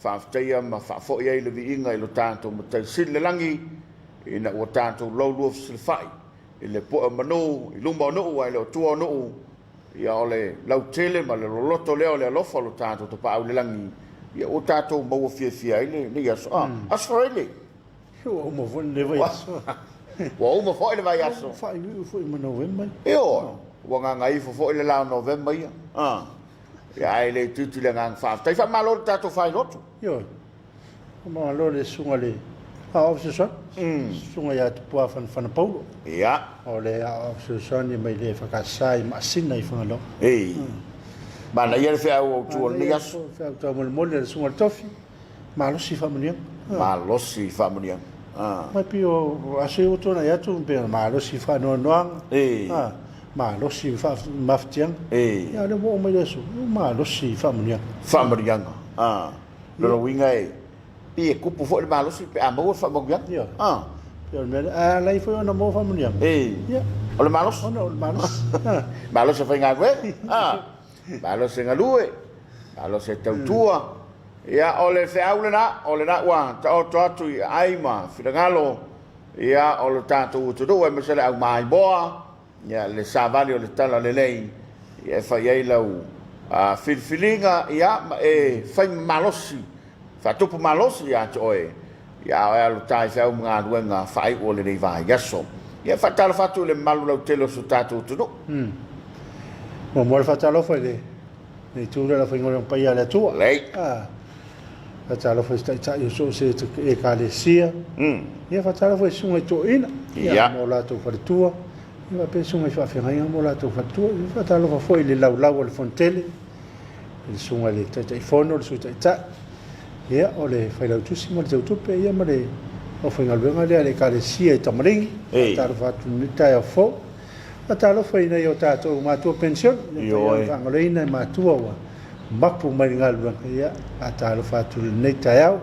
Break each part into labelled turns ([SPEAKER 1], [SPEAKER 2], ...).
[SPEAKER 1] faafetaia ma faafoi ai le viiga i lo tatou Matai Sili i le lagi, ina ua tatou laulua fesilafai i le poe o manu i luma o nuu ae le o tua o nuu, ia o le lautele ma le loloto lea o le alofa o lo tatou Tapaau i le lagi, ia ua tatou maua fiafia ai lenei aso. Ah, Aso Faraile!
[SPEAKER 2] Ua uma foi lenei vaiaso.
[SPEAKER 1] Ua uma foi le vaiaso.
[SPEAKER 2] Ua faaiuiu foi ma Novema.
[SPEAKER 1] Ioe, ua gagaifo foi le la o Novema ia. Ah. Ia, ae le itiiti le agaga faafetai. Faamalo i le tatou failotu.
[SPEAKER 2] Ioe. Faamalo i le susuga i le Aoao Fesoasoani, susuga ia Tupua Fanafana Paulo.
[SPEAKER 1] Ia.
[SPEAKER 2] O le Aoao Fesoasoani mai le EFKS i Maasina i Fagaloa.
[SPEAKER 1] Ei. Manaia le feau autu o lenei aso.
[SPEAKER 2] Feau taumolimoli a le susuga i le Tofi. Malosi faamanuiaga.
[SPEAKER 1] Malosi faamanuiaga.
[SPEAKER 2] Ma e pei o aso ia ua tuanai atu pei ona malosi i faanoanoaga, malosi i mafatiaga. Ia a o lea ua oo mai le aso, ua malosi i faamanuiaga.
[SPEAKER 1] Faamanuiaga. Lona uiga e pei e tupu foi le malosi pe a maua le faamanuiaga.
[SPEAKER 2] Ia. Pei o le mea lea. Ae ala ai foi ona maua faamanuiaga. Ia.
[SPEAKER 1] O le malosi.
[SPEAKER 2] Ona o le malosi.
[SPEAKER 1] Malosi e faigaluega. Malosi e galue, malosi e tautua. Ia, o le feau lena, o lena ua taoto atu i aai ma finagalo, ia, o lo tatou atunuu aemaise le au maimoa, ia, le savali o le talalelei, ia, e fai ai lau filifiliga, ia, ma e fai ma malosi, faatupu malosi ia te oe, ia, a o e alu ta i feau ma galuega faaiu o lenei vaiaso. Ia, faatalofa atu i le mamalu lautele o si o tatou atunuu.
[SPEAKER 2] Muamua le faatalofa i le itu lea o le aufaigaluega paia a le Atua.
[SPEAKER 1] Lelei.
[SPEAKER 2] Faatalofa i se taitai o so o se Ekalesia. Ia, faatalofa i susuga i toeaiina, ia, ma o latou faletua, ia, faapea susuga i faafeagaiga ma o latou faletua. Ia, faatalofa foi i le laulau a le Fonotele, i le susuga i le Taitaifono, le Sui Taitai, ia, o le Failautusi ma le Teutupe, ia, ma le aufaigaluega lea a le Ekalesia i Tamaligi. Faatalofa atu i lenei taeao fou. Faatalofa i nai o tatou matua penisione, le mafai ona faagaloina e matua ua mapu mai le galuega. Ia, faatalofa atu i lenei taeao.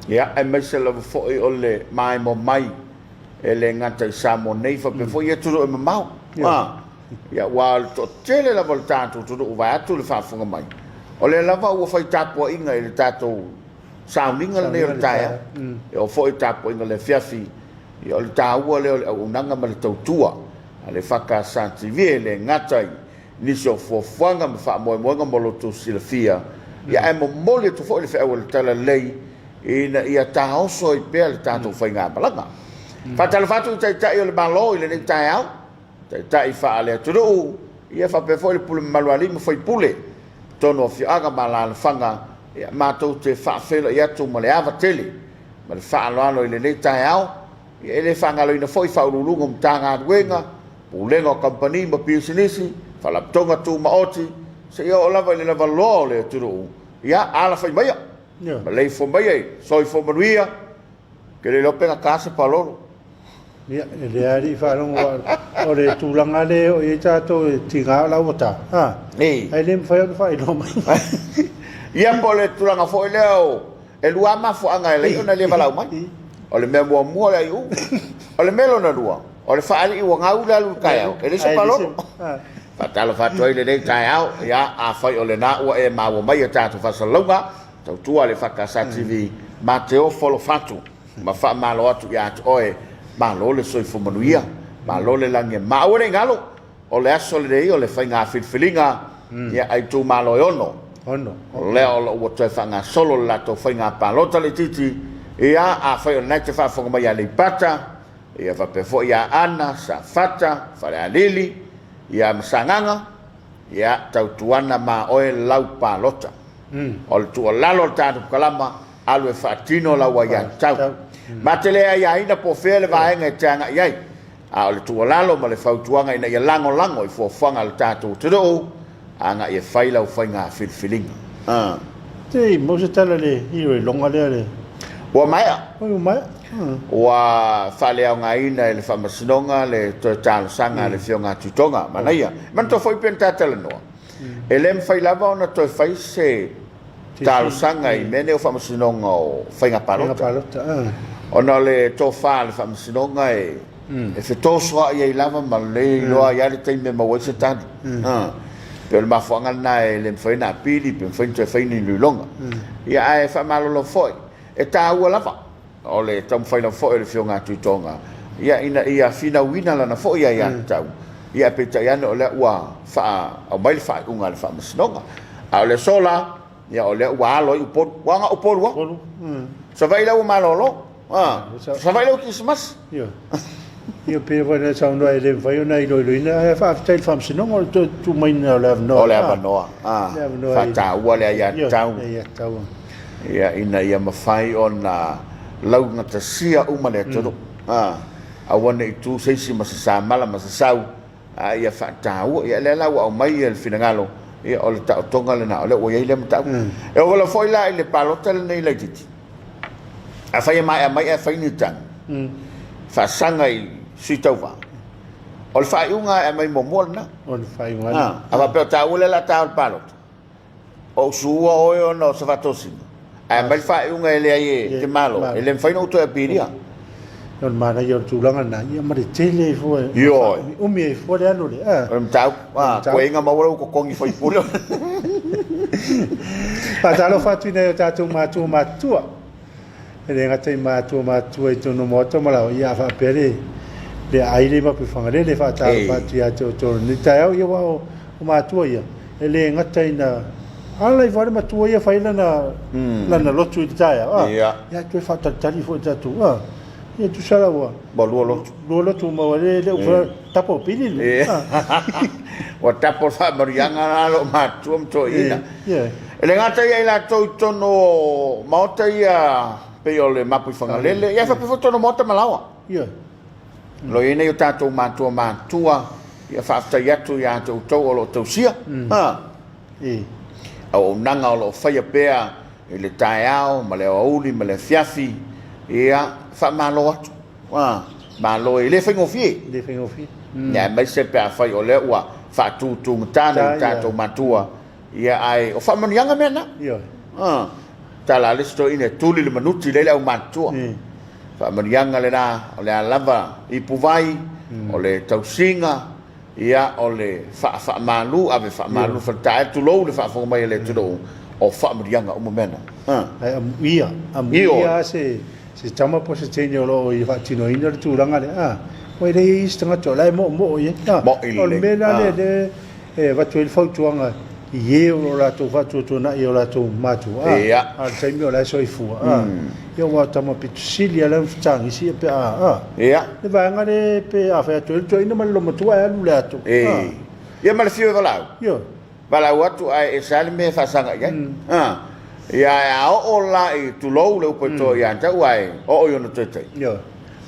[SPEAKER 1] Ia, aemaise lava foi o le maimoa mai e le gata i Samoa nei faapea foi i atunuu e mamao. Ia, aua o le toatele lava o le tatou atunuu vaeatu le faafofoga mai, o lea lava ua fai tapuaiga i le tatou sauniga lenei o le taeao. E oo foi i tapuaiga i le afiafi. Ia, o le taua lea o le auaunaga ma le tautua a le EFKS TV e le gata i nisi o fuafuaga ma faamoemoega mo lo outou silafia, ia ae momoli atu foi le feau a le Talalelei ina ia taoso ai pea le tatou faigamalaga. Faatalofa atu i Taitai o le Malo i lenei taeao, Taitai faale-atunuu, ia faapea foi le pule mamalu a alii ma faipule, totonu o afioaga ma alaalafaga, ia matou te faafeiloai atu ma le ava tele ma le faaaloalo i lenei taeao. Ia e le faagaloina foi Faauluuluga o Matagaluega, Pulega o Kamupani ma Pisinisi, Faalapotopotoga Tumaoti, seia oo lava i le lavaloa o le atunuu, ia alafai maia, maleifua maia i soifua manuia. Ou te le iloa pe na ta se palolo.
[SPEAKER 2] Ia, e leai alii faalogo o le tulaga lea e oo i ai tatou e tiga o la ua ta, a, ae le mafai ona faailoa mai.
[SPEAKER 1] Ia, po o le tulaga foi lea o, e lua lava mafuaaga e ala ai ona le valaau mai. O le mea muamua o le aiuga. O le mea lona lua, o le faalii ua gau le alu i le taeao, e leai se palolo. Faatalofa atu ai i lenei taeao, ia, afai o lena ua e maua mai a tatou faasalalauga, Tautua le EFKS TV, ma te ofo alofa atu ma faamalo atu ia te oe. Malo le soifua manuia, malo le lagi e ma. Aua ne i galo, o le aso lenei o le faiga filifiliga ia a itumalo e ono. O lea o lo o ua toe faagasolo le latou faiga palota laitiiti, ia afai o lena e te faafofoga mai ia Aleipata, ia faapea foi ia Aana, Safata, Falealili, ia ma Sagaga, Ia tautuana ma oe lau palota. O le tuualalo a le tatou kalama, alu e faatino lau aiatatau. Ma te le aiaina po o fea le vaega e te agai i ai. A o le tuualalo ma le fautuaga ina ia lagolago i fuafuaga a le tatou atunuu, agai e fai lau faiga filifiliga.
[SPEAKER 2] Se i maua se tala i le iloiloga lea le.
[SPEAKER 1] Ua maea.
[SPEAKER 2] Oi, ua maea.
[SPEAKER 1] Ua faaleaogaina e le Faamasinoga le toe talosaga a le Afioga a Tuitoga. Manaia. Manatua foi pei ona ta talanoa, e le mafai lava ona toe fai se talosaga i mea nei o Faamasinoga o Faiga Palota. Ona o le tofa a le Faamasinoga e fetosoa'i ai lava ma le iloa ai lava le taimi e maua ai se tali. Pei o le mafuaaga lena e le mafai ona apili pe mafai ona toe fai ni iloiloga. Ia ae faamalolo foi, e taua lava o le taumafai lava foi o le Afioga a Tuitoga ia ina ia finauina lana foi aiatatau, ia ae peitai ane o lea ua aumai le faaiuga a le Faamasinoga. A o le aso la, ia o lea ua alo ai Upolu, aua na o Upolu lava. Savaii la ua malolo. Savaii la ua Kerisimasi.
[SPEAKER 2] Ia pei foi ona e saunoa e le mafai ona iloiloina, ae faafetai i le Faamasinoga o le toe tuu maiga o le avanoa.
[SPEAKER 1] O le avanoa, faataua le aiatatau. Ia, ina ia mafai ona laugatasia uma le atunuu. Aua ne i tu se isi ma se samala ma se sau, a ia faataua. Ia lea la ua aumai le finagalo, ia o le taotoga lena, o lea ua i ai lea mataupu. E oo lava foi la i le palota lenei laitiiti, afai e maea mai ae fai ni tagi, faasaga i sui tauva, o le faaiuga e aumai muamua lena.
[SPEAKER 2] O le faaiuga lena.
[SPEAKER 1] A faapea o taua lea o le a ta o le palota, o ou sua oe ona o se faatosina, ae aumai le faaiuga e leai e te malo, e le mafai ona ou toe apilia.
[SPEAKER 2] O le manaia o le tulaga lena, ia ma le tele ai fua,
[SPEAKER 1] Ioe.
[SPEAKER 2] umi ai fua le alu le.
[SPEAKER 1] O le mataupu, koeiga maua lou totogi faipule.
[SPEAKER 2] Faatalofa atu i nai o tatou matua matutua. E le gata i matua matutua i totonu o maota ma laoa, ia a faapea le le aai le Mapuifagalele, faatalofa atu ia te outou i lenei taeao, ia aua o matua ia, e le gata ina ala ifo lava le matua ia fai lana lana lotu i le taeao, a, ia toe faatalitali foi i tatou, a, ia tusa la ua
[SPEAKER 1] Ua lua lotu.
[SPEAKER 2] Lua lotu maua le le ua tapo pili le.
[SPEAKER 1] Ua tapo le faamanuiaga la loo matua ma toeaiina. E le gata ia i latou i totonu o maota ia pei o le Mapuifagalele, ia faapea foi totonu o maota ma laoa. O lo o i ai nei o tatou matua matutua, ia faafetai atu ia te outou o lo o tausia. Auaunaga o lo o faia pea i le taeao ma le aoauli ma le afiafi, ia faamalo atu. Malo e le faigofie.
[SPEAKER 2] E le faigofie.
[SPEAKER 1] Ia aemaise pe afai o lea ua faatutugata nai o tatou matua, ia ae o faamanuiaga mea na.
[SPEAKER 2] Ioe.
[SPEAKER 1] Tala a le isi toeaina e tuli le manuti lea i le aumatutua. Faamanuiaga lena, o le a lava ipuvai, o le tausiga, Ia, o le faa-faamalu, ave faamalu faletae, tulou le faafofoga mai a le atunuu, o faamanuiaga uma mea na.
[SPEAKER 2] Ae amuia, amuia lava se, se tama po o se teine o lo o ia faatinoina le tulaga lea, a, ua e leai ai isi tagata o la e moomoo i ai. A,
[SPEAKER 1] Mo'i
[SPEAKER 2] o le
[SPEAKER 1] lelei.
[SPEAKER 2] mea la lea lea e avatu ai le fautuaga i e o lo o latou faatuatuanai i o latou matua, a, a o le taimi o la e soifua, a, ia aua o tama pito sili lava la ona fetagisi ia pe a, a. Le vaega lea pe a fai atu ai le toeaina ma le lomatua ae alu le ato.
[SPEAKER 1] E. Ia ma le fiu e valaau.
[SPEAKER 2] Ioe.
[SPEAKER 1] Valaau atu ae ese lava le mea e faasaga i ai. A. Ia ae a oo la i, tulou le upu e toa ia te au ae oo i ona toe taimi.
[SPEAKER 2] Ioe.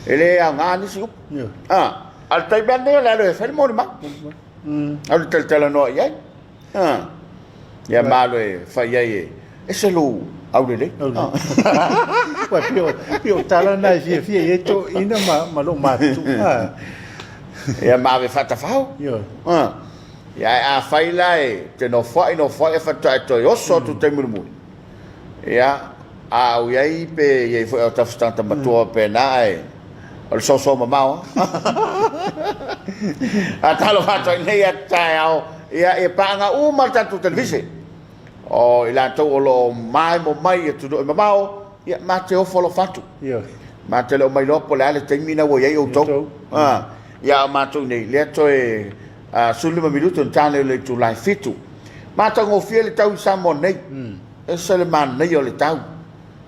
[SPEAKER 1] E le aoga nisi upu.
[SPEAKER 2] Ioe.
[SPEAKER 1] A. A o le taimi lava lenei o le alu e fai le molimau. Alu e talatalanoa i ai. A. Ia ma alu e fai ai e ese lou aulelei.
[SPEAKER 2] Ua pei o, pei o tala na e fiafia i ai toeaiina ma, ma lou matutua.
[SPEAKER 1] Ia ma ave faatafao.
[SPEAKER 2] Ioe.
[SPEAKER 1] A. Ia ae afai la e te nofoai nofoai ae faatoa e toe oso atu i le taimi mulimuli. Ia, a au i ai pe i ai foi autafa se tagata matua faapena ae o le soso mamao lava. A talofa atu ai nei taeao, ia, ia paaga uma le tatou televise. O i latou o lo o maemo mai i atunuu e mamao, ia, ma te ofo alofa atu. Ma te le o mailoa po o le a le taimi na ua i ai outou. Ia, a o matou nei, lea toe 15 minute ona ta lea o le itula e 7. Matagofie le tau i Samoa nei. Ese le manaia o le tau.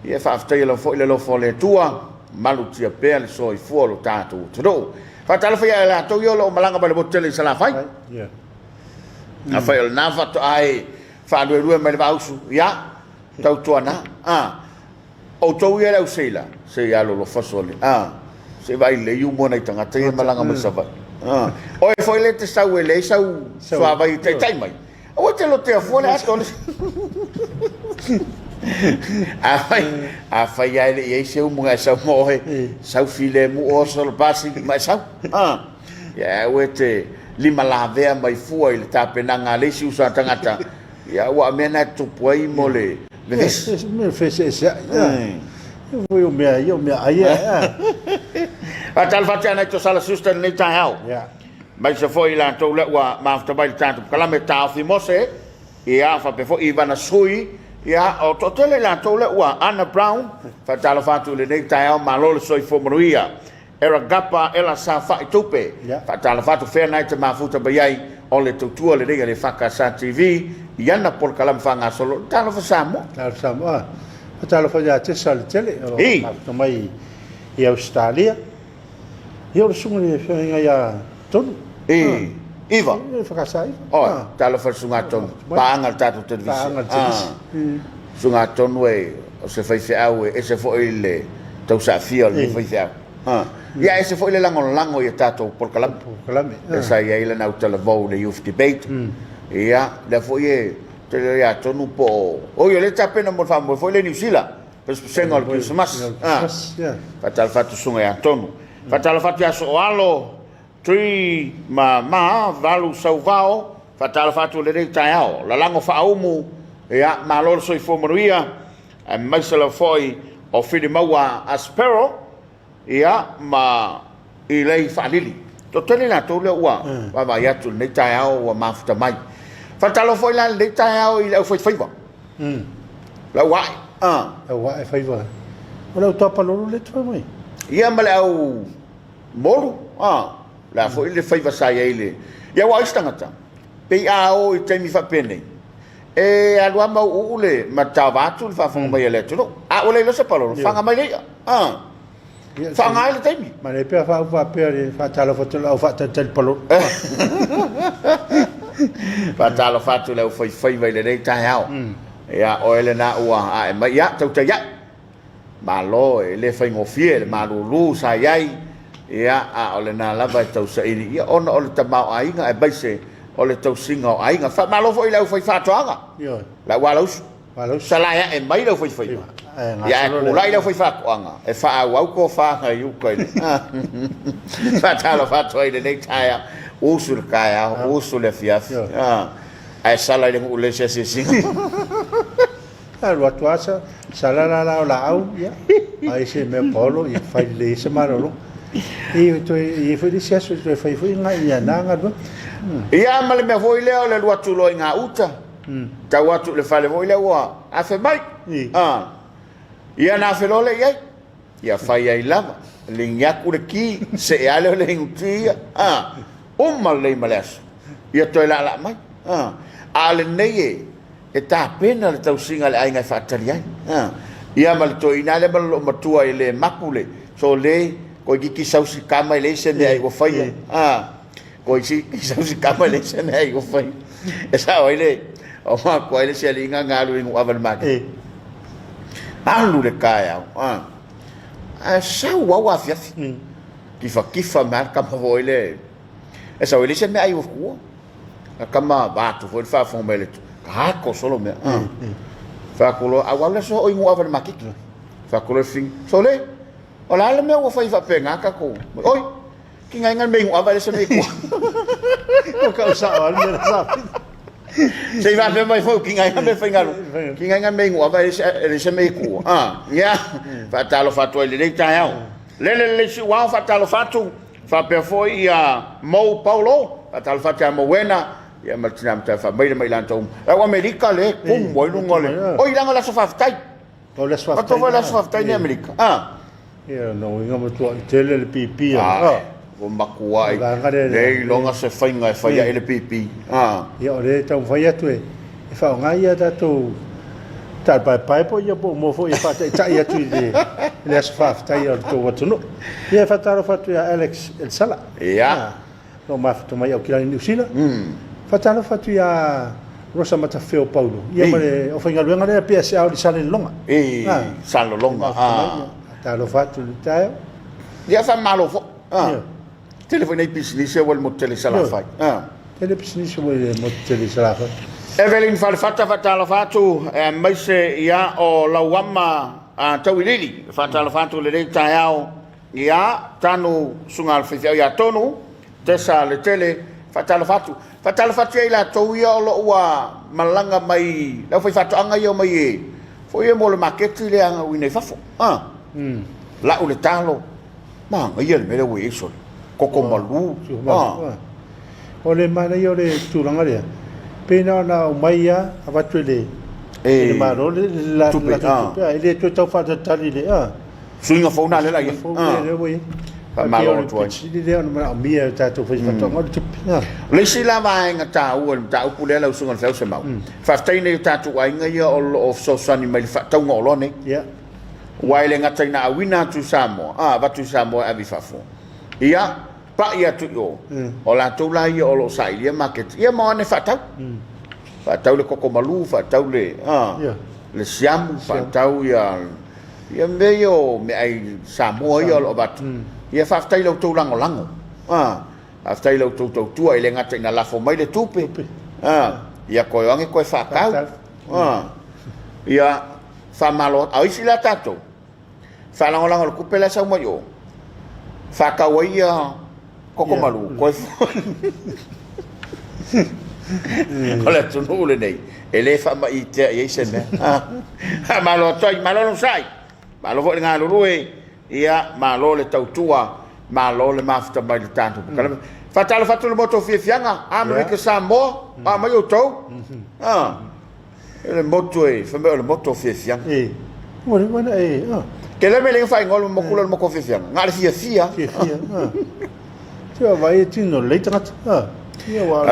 [SPEAKER 1] Ia e faafetaia lava foi le alofa o le Atua, malutia pea le soifua o lo tatou atunuu. Faatalofa ia i latou ia o lo o malaga mai le motu tele i Salafai. Afai o lena faatoa e faaluelue mai le Vaafusu, ia, tautuana. Outou ia le au seila, se i alolofa sole, a, se i vaai lelei umu a nai tagata ia e malaga mai Savaii. A, oe foi lea e te sau e leai sau suavai e taitai mai, aua e te lotea fua le ato o le... Afai, afai lava e le i i ai se umu na e sau ma oe, sau filemu oso le pasi ma e sau. A, ia aua e te limalavea mai fua i le tapenaga a le isi uso a tagata, Ia, aua o mea na e tutupu ai mo le vevesi.
[SPEAKER 2] Mea feeseeseai. Ia foi o mea, ia o mea ai e.
[SPEAKER 1] Faatalofa atu ia nai Tosala Schuster i lenei taeao.
[SPEAKER 2] Ia.
[SPEAKER 1] Aemaise foi i latou lea ua mafuta mai i le tatou polokalame Taofi Mose, ia, faapea foi Ivana Sui, ia, o toatele i latou lea ua Anna Brown, faatalofa atu i lenei taeao, malo le soifua manuia. Era Gapa, Ela Safa'i Tupe, faatalofa atu fea na e te mafuta mai ai, o le tautua lenei a le EFKS TV i ana polokalame faagasolo. Talofa Samoa.
[SPEAKER 2] Talofa Samoa. Faatalofa ia Tesa Letele, o lo o mafuta mai i Ausetalia. Ia o le susuga i le feagaiga ia Tonu.
[SPEAKER 1] I, Iva.
[SPEAKER 2] E whakasa Iva.
[SPEAKER 1] Oi, talofa le susuga Tonu. Paanga le tatou televisi.
[SPEAKER 2] Paanga le televisi.
[SPEAKER 1] Susuga Tonu e, o se faifeau e ese foi le tausaafia o lenei faifeau. Ia ese foi le lagolago i a tatou polokalame.
[SPEAKER 2] Polokalame.
[SPEAKER 1] E sa i ai lana autalavou i le Youth Debate. Ia, lea foi e tele ia Tonu po o... Oi, o lea e tapena mo le faamoemoe foi lea i Niu Sila. Pesepesega o le Kerisimasi. Faatalofa atu Susuga ia Tonu. Faatalofa atu ia Sooalo, Tui ma Ma, Valu Sauvao, faatalofa atu i lenei taeao. Lalago Faaumu, ia, malo le soifua manuia, aemaise lava foi o Filimaua Aspero, ia, ma Ilei Faalili. Toatele i latou lea ua vaavaai atu i lenei taeao ua mafuta mai. Faatalofa foi la i lenei taeao i le aufaifaiva. Lau ae.
[SPEAKER 2] Lau ae faiva. O le au tauapalolo lea e te fai mai.
[SPEAKER 1] Ia ma le au molu. Le a foi le faiva sa i ai i le... Ia aua o isi tagata, pei a o i taimi faapenei, e alu lava mauuu le matava atu le faafofoga mai a le atunuu. A ua le iloa se palolo, faga mai le i'a. Faaaoga ai le taimi.
[SPEAKER 2] Ma le pea faaupu faapea le faatalofa atu i le au faatalitali palolo.
[SPEAKER 1] Faatalofa atu i le aufaifaiva i lenei taeao. Ia, oe lena ua ae mai. Ia, tautai ae. Malo, e le faigofie le malulu sa i ai, ia, a o lena lava e tausaili, ia, ona o le tamaoaiga aemaise o le tausiga o aiga. Faamalo foi i le aufaifaatoaga, le au alausu. Salae ae mai le aufaifaiva, ia ae tulai le aufaifaatoaga e faaauau tofaga i uta i le faatalofa atu ai i lenei taeao. Usu le taeao, usu le afiafi, ae sala i le nuu le se asiasiga.
[SPEAKER 2] Alu atu lava sala la la o laau, ia, ai se mea paolo, ia fai lelei ai se malologa. E toe i ai foi le isi aso e toe fai foi ia na galuega.
[SPEAKER 1] Ia ma le mea foi lea o le alu atu loa i gauta, tau atu i le fale foi lea ua afe mai. Ia na afe loa lea i ai. Ia fai ai lava, ligi atu le ki, see lava lea o le inuti ia. Uma lelei ma le aso, ia toe laalaa mai. A o lenei e, e tapena le tausiga a le aiga e faatali ai. Ia ma le toeaina lea ma le loomatua e le mapu le sole, toeitiiti sausi kama e leai se mea ua faia. Toeitiiti sausi kama e leai se mea ua faia. E sao ai le, o matua ai le isi alii na alu i Nuuava i le maketi. Alu le taeao, ae sau au afiafi, kifatifa mai lava le tama foi lea, e sau ai leai se mea ai ua tua. A tama vaeatu foi le faafofoga mai a le Atua, tato solo mea. Fai atu loa, au alu le aso o i Nuuava i le maketi. Fai atu loa le fesili, sole, o le a le mea ua fai faapena tatou? Oi, tigaina le mea i Nuuava e leai se mea i tua.
[SPEAKER 2] Ua tau sao lava le mea na sa
[SPEAKER 1] Se i faapea mai foi, tigaina mea faigaluega, tigaina mea i Nuuava e leai se mea i tua. Ia, faatalofa atu ai i lenei taeao. Lele lelei Siuao, faatalofa atu. Faapea foi ia Mou Paulo, faatalofa atu ia Mouena, ia ma le tina matai faamaile mai latou uma. Lau Amerika le tumu ai luga o le... Oi, leaga o le aso faafetai.
[SPEAKER 2] O le aso faafetai.
[SPEAKER 1] Matou foi le aso faafetai nei Amerika. Ah.
[SPEAKER 2] Ia, no uiga matuai tele le pipi.
[SPEAKER 1] Ah. Ua matuai le iloga se faiga e fai ai le pipi.
[SPEAKER 2] Ah. Ia, o le taumafai atu e faaaoga ia tatou taalpaepae po ia po o mo foi e faataitai atu i le, le aso faafetai o le tou atunuu. Ia e faatalofa atu ia Alex Elsala.
[SPEAKER 1] Ia.
[SPEAKER 2] Lo mafuta mai Aukilani Niu Sila. Faatalofa atu ia Rosa Matafeo Paulo. Ia ma le aufaigaluega lea PSA o le Salelologa.
[SPEAKER 1] I Salelologa.
[SPEAKER 2] Faatalofa atu i le taeao.
[SPEAKER 1] Ia faamalo foi. Ia. Tele foi nei pisinisi ua i le motu tele i Salafai.
[SPEAKER 2] Tele pisinisi ua i le motu tele i Salafai.
[SPEAKER 1] Evelyn Falefata faatalofa atu aemaise ia o Lauama Tauiliili faatalofa atu i lenei taeao ia Tanu Susuga le Faifeau ia Tonu Tesa Letele faatalofa atu. Faatalofa atu ia i latou ia o lo o ua malaga mai le aufaifaatoaga ia omai e foi ia mo le maketi lea auina i fafo. Lau le talo. Manaia le mea lea ua i ai sole. Koko malu.
[SPEAKER 2] O le manaia o le tulaga lea, pei na ona aumai lava avatu e le e le Malo le latou tupe, e le toe tau faatalitali i le
[SPEAKER 1] suiga fou na lea la i ai.
[SPEAKER 2] Lea ua i ai. Faamalo atu ai. Sili lea ona manaomia e tatou faifaatoaga o le tupe.
[SPEAKER 1] O le isi la vaega taua i le mataupu lea lau Susuga i le Feausemau, faafetai i nai o tatou aiga ia o lo o fesoasoani mai i le faatauga o oloa nei. Aua e le gata ina auina atu i Samoa, a avatu i Samoa e ave i fafo, ia, pai atu i o, o latou la ia o lo o sailia maketi, ia ma o ane faatau. Faatau le koko malu, faatau le, a, le siamu, faatau ia, ia mea ia o meaai Samoa ia o lo o avatu. Ia faafetai i la outou lagolago, a, faafetai i la outou tautua, e le gata ina lafo mai le tupe, a, ia toe o ane toe faatau, a, ia, faamalo. A o isi la tatou, faalagolago i le tupe la e sau mai o, faatau ai ia koko malu, koe o le atunuu lenei, e le faamaiitea i ai se mea. Malo atu ai, malo le onosai, malo foi le galulue, ia malo le tautua, malo le mafuta mai le tatou polokalame. Faatalofa atu i le motu o fiafiaga, Amerika Samoa, a mai outou. E le motu e, fai mai o le motu o fiafiaga.
[SPEAKER 2] E, ua le ua e, ah.
[SPEAKER 1] Ke le mele faingoa le motu le motu o fiafiaga. Nga le fiafia.
[SPEAKER 2] Fiafia, ah. Te wa vai e tino lei tagata, ah. Ia wa.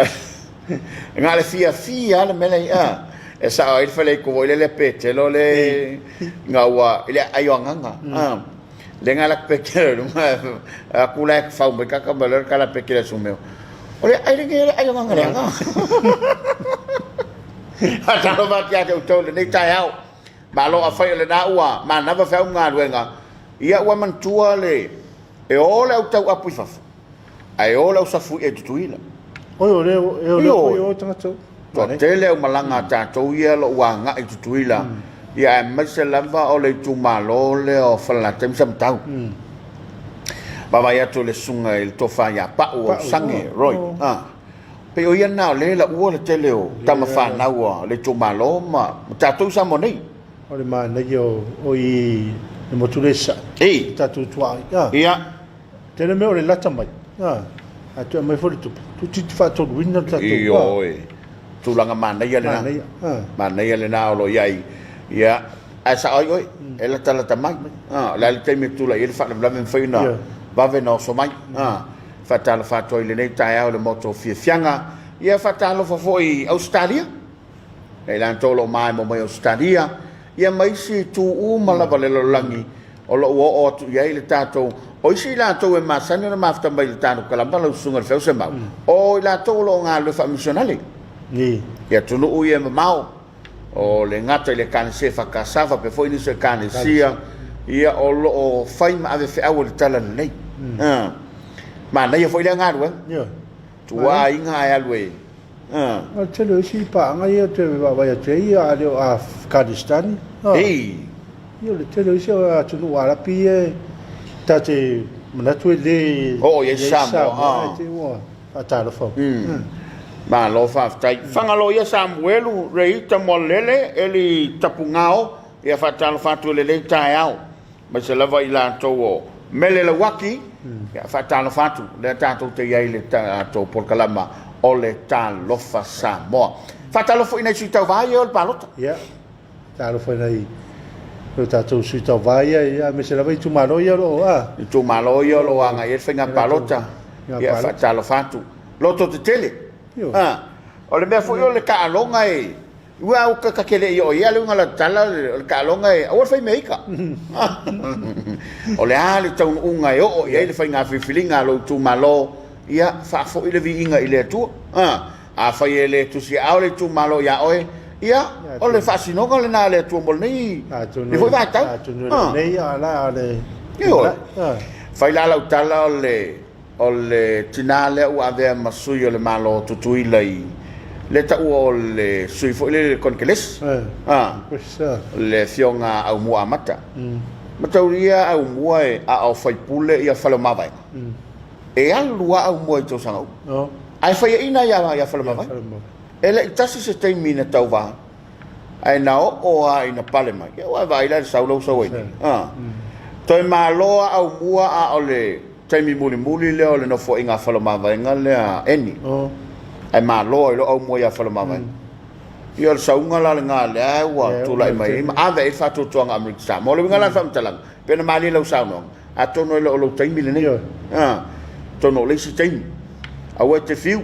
[SPEAKER 1] Nga le fiafia le mele, ah. E sa ai le fale ko le le petelo le nga ua ile ai o nganga. Ah. Le nga la petelo lunga a kula e fau mai kaka ma le kala petelo sumeo. O le ai le le ai o nganga le nga. Faatalofa atu ia te outou i lenei taeao. Malo afai o lena ua manava feau ma galuega, ia ua manatua le e o le au tauapu i fafo, ae o le au safui'a i Tutuila.
[SPEAKER 2] Oi, o le, e o le foi o tagata.
[SPEAKER 1] Toatele au malaga a tatou ia o lo o ua agai i Tutuila, ia aemaise lava o le itumalo lea o Falelatai ma Samatau. Vaavaai atu i le susuga i le Tofa ia Pau Ausage Roy. Pei o ia lena o lea e laua le tele o tama fanau a le itumalo ma tatou i Samoa nei.
[SPEAKER 2] O le manaia o i le motu le sae.
[SPEAKER 1] Ei.
[SPEAKER 2] Tatou tuaoi. Ah.
[SPEAKER 1] Ia.
[SPEAKER 2] Tele mea o le lata mai. Ah. A toe aumai foi le tupe. Toeitiiti faatoluina le tatou.
[SPEAKER 1] Ioe. Tulaga manaia lena.
[SPEAKER 2] Manaia. Ah.
[SPEAKER 1] Manaia lena o lo o i ai. Ia. Ae sao ai oe, e latalata mai. Ah, o le a le taimi e tulai ai le faalavelave e mafai ona vave ona oso mai. Ah. Faatalofa atu ai i lenei taeao i le Maota o Fiafiaga. Ia faatalofa foi i Ausetalia, ia i latou o lo o maemo mai Ausetalia, ia ma isi itu uma lava o le lalolagi o lo o ua oo atu i ai le tatou. O isi i latou e masani ona mafuta mai i le tatou kalama lau Susuga i le Feausemau, o i latou o lo o galulue faamisionale i atunuu ia e mamao. O le gata i le Ekalesia EFKS faapea foi nisi o Ekalesia ia o lo o fai ma ave feau o le Tala Lelei. Manaia foi lea galuega.
[SPEAKER 2] Ioe.
[SPEAKER 1] Tuua aiga ae alu e.
[SPEAKER 2] O le tele o isi paaga ia ou te vaavaai atu ai a le o Afghanistan.
[SPEAKER 1] Ei.
[SPEAKER 2] Ia o le tele o isi atunuu Arapi ia ta te manatu e le
[SPEAKER 1] oo i ai Samoa.
[SPEAKER 2] Ae te i ua Faatalofa.
[SPEAKER 1] Malo faafetai. Fagaloia Samuelu, Reita Moalele, Eli Tapugao, ia faatalofa atu i lenei taeao. Aemaise lava i latou o Mele Lauaki, ia faatalofa atu. Lea tatou te i ai i le tatou polokalama o le Talofa Samoa. Faatalofa foi i nai sui tauva ia o le palota.
[SPEAKER 2] Ia. Talofa i nai o tatou sui tauva ia, ia aemaise lava itumalo ia o lo o a.
[SPEAKER 1] Itumalo ia o lo o agai i ai le faiga palota. Ia faatalofa atu. Loto tetele. A, o le mea foi o le taaloga e ua au ka te le i oo i ai le uiga o la tala o le taaloga e aua le fai mea ika. O le a le taunuuga e oo i ai le faiga filifiliga a lou itumalo, ia faafoi le viiga i le Atua. A, Afai e le tusiaao le itumalo iā oe, ia, o le faasinoga lena a le Atua mo lenei foi vaitau.
[SPEAKER 2] Atonu e le o nei, a la a le
[SPEAKER 1] Ioe. Fai la lau tala o le, o le tinā lea ua avea ma sui o le Malo o Tutuila i le taua o le sui foi lele i le Konekelesi, le Afioga Aumua Amata. Mataulia Aumua e a o faipule ia Faleomavaega. E alu lava Aumua i tausaga uma. Ae faiaina ia ia Faleomavaega. E le i tasi se taimi na tauva ai, ae na oo lava ina pale mai. Ia ua e vaai la i le sau lea ua sau ai nei. Toe malo lava Aumua a o le taimi mulimuli lea o le nofoaiga a Faleomavaega lea Eni. Ae malo ai loa Aumua ia Faleomavaega. Ia o le sauga la lena lea ua tulai mai ai ma ave ai le faatuatuaga a Amerika Samoa. O le uiga la o le faamatalaga, pei ona malie lau saunoaga, atonu e le o lou taimi lenei. Atonu o le isi taimi. Aua e te fiu.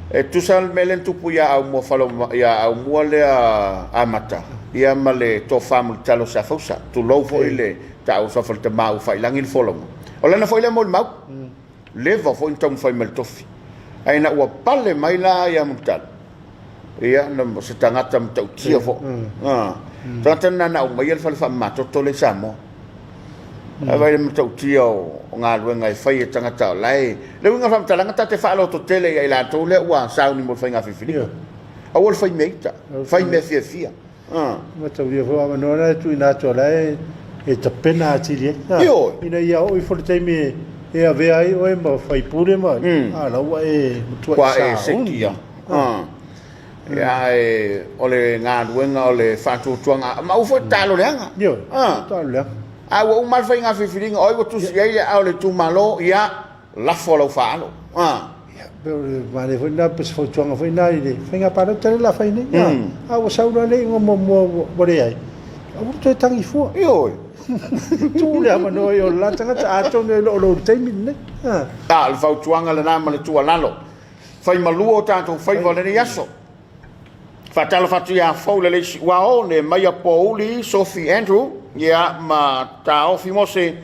[SPEAKER 1] E tusa le mea lea na tupu ia Aumua, ia Aumua lea Amata, ia ma le tofa mulitalo o Safausa. Tulou foi le taua suafa o le tama ua faiilagi le folauga. O lana foi lea molimau. Leva foi na taumafai mai le tofi. Ae ina ua pale mai la ia Mulitalo, ia, na, se tagata matautia foi. Tagata lena na aumaia le fale faamamatoto lea i Samoa. Ae vaai le matautia o galuega e fai e tagata o la e... Le uiga o le faamatalaga, ta te faalototele ia i latou lea ua sauni mo le faiga filifiliga. Aua le fai mea ita, fai mea fiafia.
[SPEAKER 2] Mataulia foi o avanoa la e tuuina atu o la e tapena atili ai.
[SPEAKER 1] Ioe.
[SPEAKER 2] Ina ia oo ifo le taimi e avea ai oe ma faipule ma a la ua e matuai sauni.
[SPEAKER 1] Ia, ae o le galuega o le faatuatuaga, ma aua foi le taalo leaga.
[SPEAKER 2] Ioe, taalo leaga.
[SPEAKER 1] A ua uma le faiga filifiliga, o ai ua tusi i ai le aao o le itumalo, ia, lafo lau faaalo.
[SPEAKER 2] Ia, pe o le manaia foi lena, pe o se fautuaga foi lena i le faiga palota lea o le a fai nei. A ua sau loa le iuga muamua ua leai, aua le toe tagi fua.
[SPEAKER 1] Ioe.
[SPEAKER 2] Tuu le avanoa i o le la tagata, atonu e le o lou taimi lenei.
[SPEAKER 1] A o le fautuaga lena ma le tuualalo. Fai malua o tatou faiva o lenei aso. Faatalofa atu ia Foulelei Siuao, Nemaia Pouli, Sophie Andrew, ia ma Taofi Mose,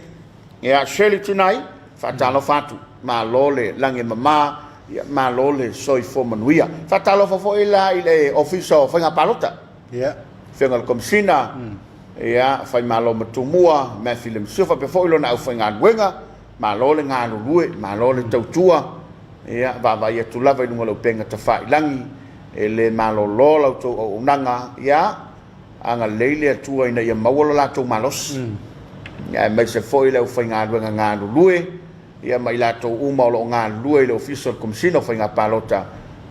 [SPEAKER 1] ia Shirley Tinai, faatalofa atu. Malo le lagi e mama, ia malo le soifua manuia. Faatalofa foi la i le Ofisa o Faiga Palota.
[SPEAKER 2] Ia.
[SPEAKER 1] Afioga i le Komesina, ia Faimalo Matumua, Matthew Lemsio, faapea foi lona aufaigaluega. Malo le galulue, malo le tautua, ia vaavaai atu lava i luga o le upega tafailagi, e le malolo la outou auaunaga, ia agalelei le Atua ina ia maua lo latou malosi, aemaise foi le aufaigaluega galulue, ia ma i latou uma o lo o galulue i le Ofisa o le Komesina o Faiga Palota,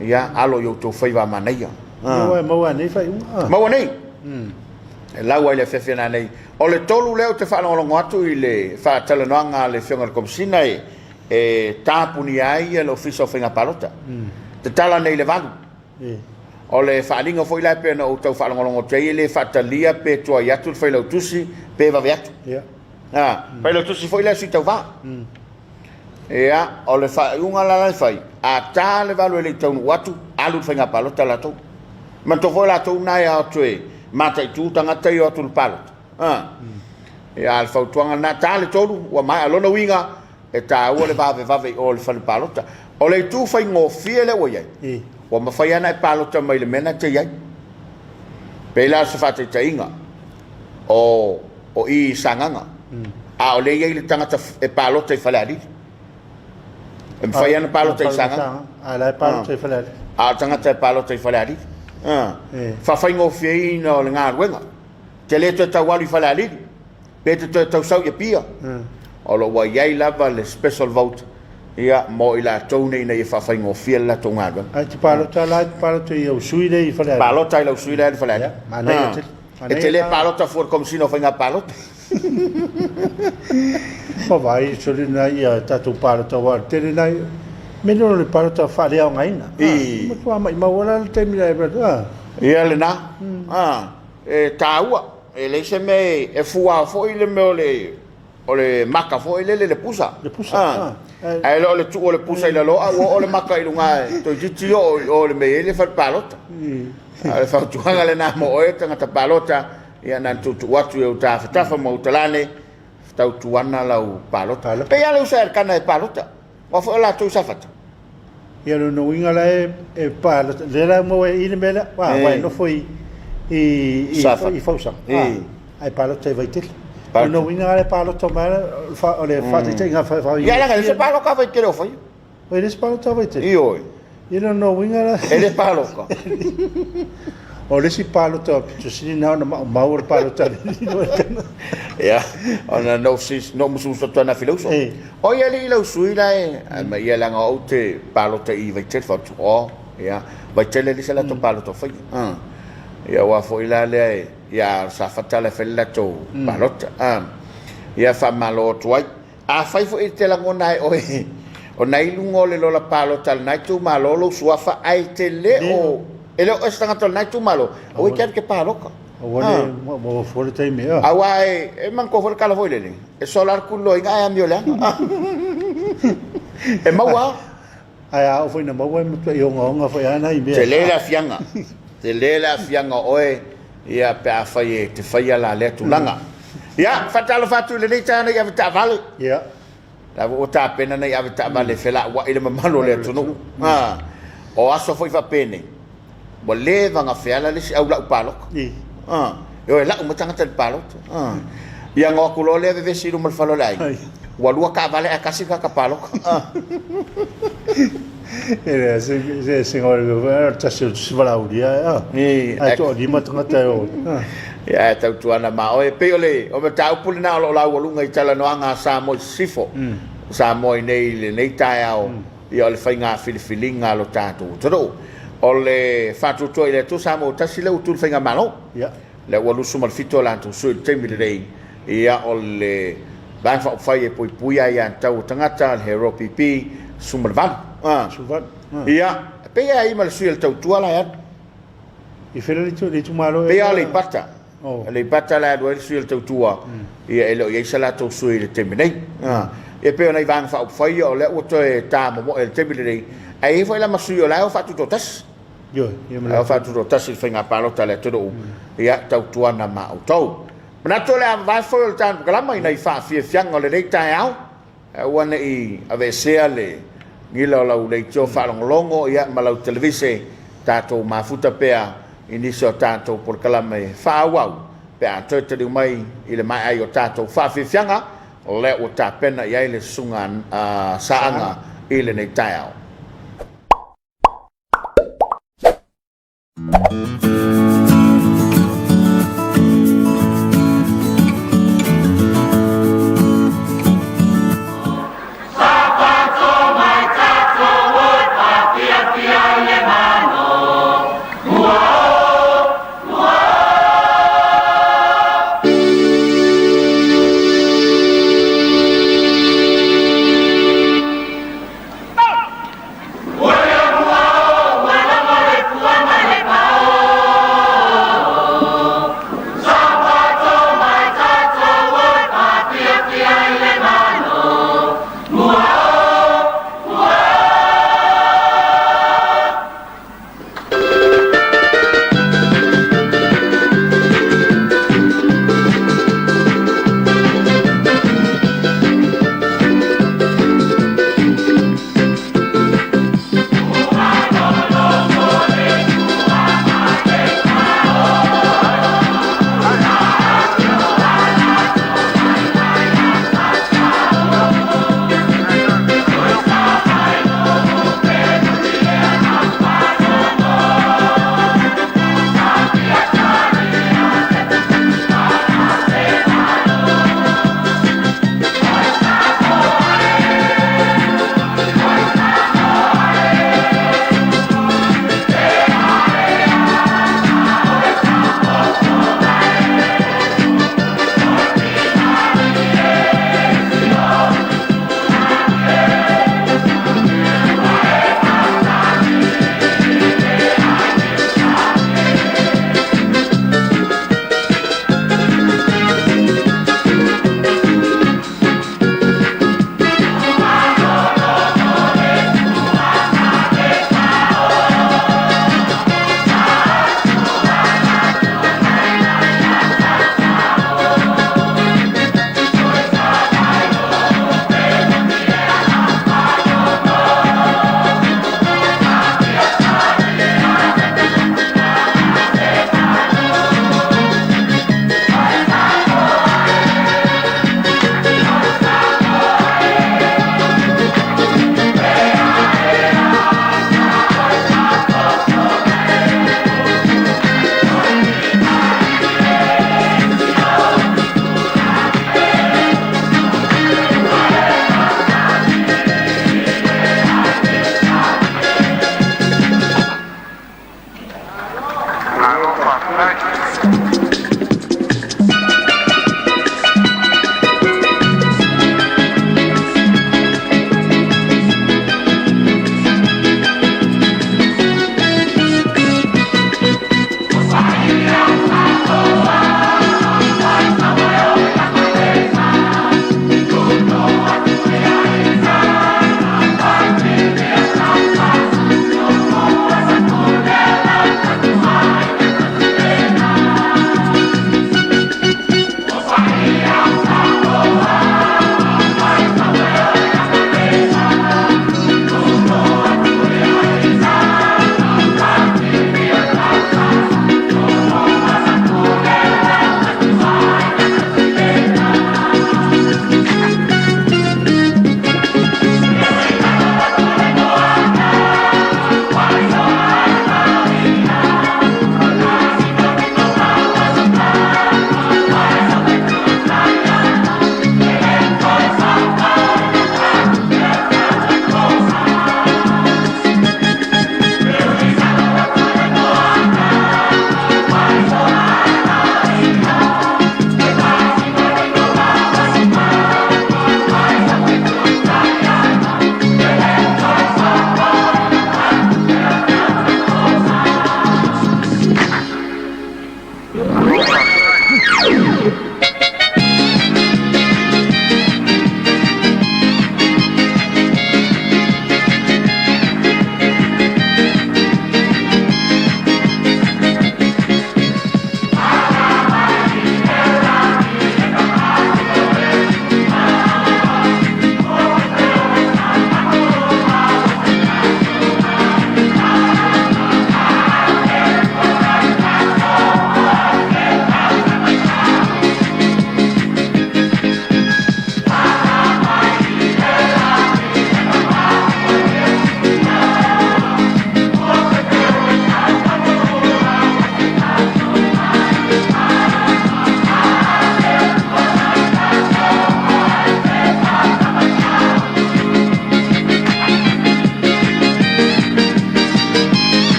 [SPEAKER 1] ia alo i outou faiva a manaia.
[SPEAKER 2] Maua, maua nei faaiuga.
[SPEAKER 1] Maua nei. E lau ai le afiafi nanei. O le 3 lea ou te faalogologo atu i le faatalanoaga a le Afioga i le Komesina e tapunia ai le Ofisa o Faiga Palota. Tatala nei i le 8. O le faaaliga foi la e pei ona ou tau faalogologo atu ai, e le faatalia pe tuai atu le failautusi pe vave atu. Failautusi foi lea sui tauva. Ia, o le faaiuga la la e fai, a ta le 8 e le i taunuu atu, alu le faiga palota latou. Manatua foi latou na e o atu e mataitu tagata ia o atu i le palota. Ia, a o le fautuaga lena, ta le 3, ua maea. Lona uiga, e taua le vavevave i o i le fale palota. O le itu faigofie lea ua i ai, ua mafai lava ona e palota mai le mea na te i ai. Pei la o se faataitaiga, o i i Sagaga, a o lea e i ai le tagata e palota i Falealili. E mafai lava ona palota i Sagaga.
[SPEAKER 2] A la e palota i Falealili.
[SPEAKER 1] A o le tagata e palota i Falealili. Faafaigofieina o le galuega. Te le toe tau alu i Falealili, pe te toe tau sau i Apia. O lo o ua i ai lava le special vote ia, mo i latou nei ina ia faafaigofie le latou galuega.
[SPEAKER 2] Ae te palota la, te palota i au sui lea i Falealili.
[SPEAKER 1] Palota i lau sui lea i Falealili.
[SPEAKER 2] Ia, manaia tele.
[SPEAKER 1] E te le palota fua i le Komesina o Faiga Palota.
[SPEAKER 2] Ma vaai soli na ia tatou palota aua o le tele na mea o le palota faaleaogaina. Matua maimau la le taimi la.
[SPEAKER 1] Ia lena. E taua, e leai se mea e fua foi le mea o le maka foi lele le pusa.
[SPEAKER 2] Le pusa.
[SPEAKER 1] Ae le o le tuu o le pusa i lalo, a ua oo le maka i luga e toeitiiti oo i o i le mea e i ai le fale palota. A o le fautuaga lena mo oe tagata palota, ia na ona tuutuu atu i ou tafatafa ma ou talane, tautuana lau palota. Pei lava le uso a Elikana e palota. Aua foi o latou i Safata.
[SPEAKER 2] Ia lona uiga la e palota, lea la e maua ai i le mea lea, aua e nofo i i Fausaga, ae palota i Vaitele. Lona uiga la e palota mai o le faataitaiga
[SPEAKER 1] Ia leaga e le se palota a Vaitele o faia.
[SPEAKER 2] E le se palota a Vaitele.
[SPEAKER 1] Ioe.
[SPEAKER 2] Ia lona uiga la
[SPEAKER 1] E le palota.
[SPEAKER 2] O le isi palota pito sili na ona maumau o le palota a le
[SPEAKER 1] Ia, ona no sis no musu sa tana filauso. O ia le lau sui la e ma ia leaga ou te palota i Vaitele fatu. O, ia, Vaitele le se latou palota fai. Ia aua foi la lea e ia Safata la e fai le latou palota. Ia faamalo atu ai. Afai foi e te lagona ai oe o na i luga o le lola palota a lena itumalo lou suafa ae te le o e le o oe se tagata o lena itumalo, aua e te alu e te palota.
[SPEAKER 2] Aua le maua fua le taimi.
[SPEAKER 1] Aua e manatua foi le tala foi lele, e sola lava le tuliloaina ae amio leaga. E maua lava.
[SPEAKER 2] Ae a oo foi ina maua e matuai ogaoga foi lava nai mea.
[SPEAKER 1] Tele le aafiaga, tele le aafiaga o oe ia pe afai e te faia la lea tulaga. Ia, faatalofa atu i lenei taeao nei avetaavale.
[SPEAKER 2] Ia.
[SPEAKER 1] La ua tapena nei avetaavale e felauai le mamalu o le atunuu. O aso foi faapenei, ua leva ona feala le isi au lau palota. E o e lau mai tagata i le palota. Ia ona o atu loa lea vevesi i luma o le fale o le aiga. Ua lua taavale ae tasi le tagata palota.
[SPEAKER 2] E leai, se se o le tasi o se valaaulia ae toalima tagata e o.
[SPEAKER 1] Ia, ae tautuana ma oe. E pei o le o mataupu lena o lo o laualuga i talanoaga a Samoa i Sisifo. Samoa i nei i lenei taeao, ia o le faiga filifiliga a lo tatou atunuu. O le faatuatua i le Atua Samoa ua tasi lea ua tu i le faigamalo. Lea ua 27 o latou sui i le taimi lenei, ia o le Vaega Faaupufai e Puipuia Aiatatau a Tagata, le HRPP, 18.
[SPEAKER 2] 18.
[SPEAKER 1] Ia, e pei e ai ma le sui o le Tautua la e alu.
[SPEAKER 2] I fea le itumalo?
[SPEAKER 1] Pei lava o Aleipata. Aleipata la e alu ai le sui o le Tautua, ia e le o i ai se latou sui i le taimi nei. Ia pei o nai Vaega Faaupufai ia o lea ua toe ta momoe i le taimi lenei, ae i ai foi la ma sui o la e o faatutoatasi.
[SPEAKER 2] Ioe,
[SPEAKER 1] o faatutoatasi i le faiga palota a le atunuu, ia tautuana ma outou. Manatu o le a vavae foi o le tatou polokalama i nai faafiafiaga o lenei taeao, aua ne i aveesea le gila o lau leitio faalogologo ia ma lau televise, tatou mafuta pea i nisi o tatou polokalame faaauau pe a toe taliu mai i le maea ai o tatou faafiafiaga, lea ua tapena i ai le susuga Saaga i lenei taeao.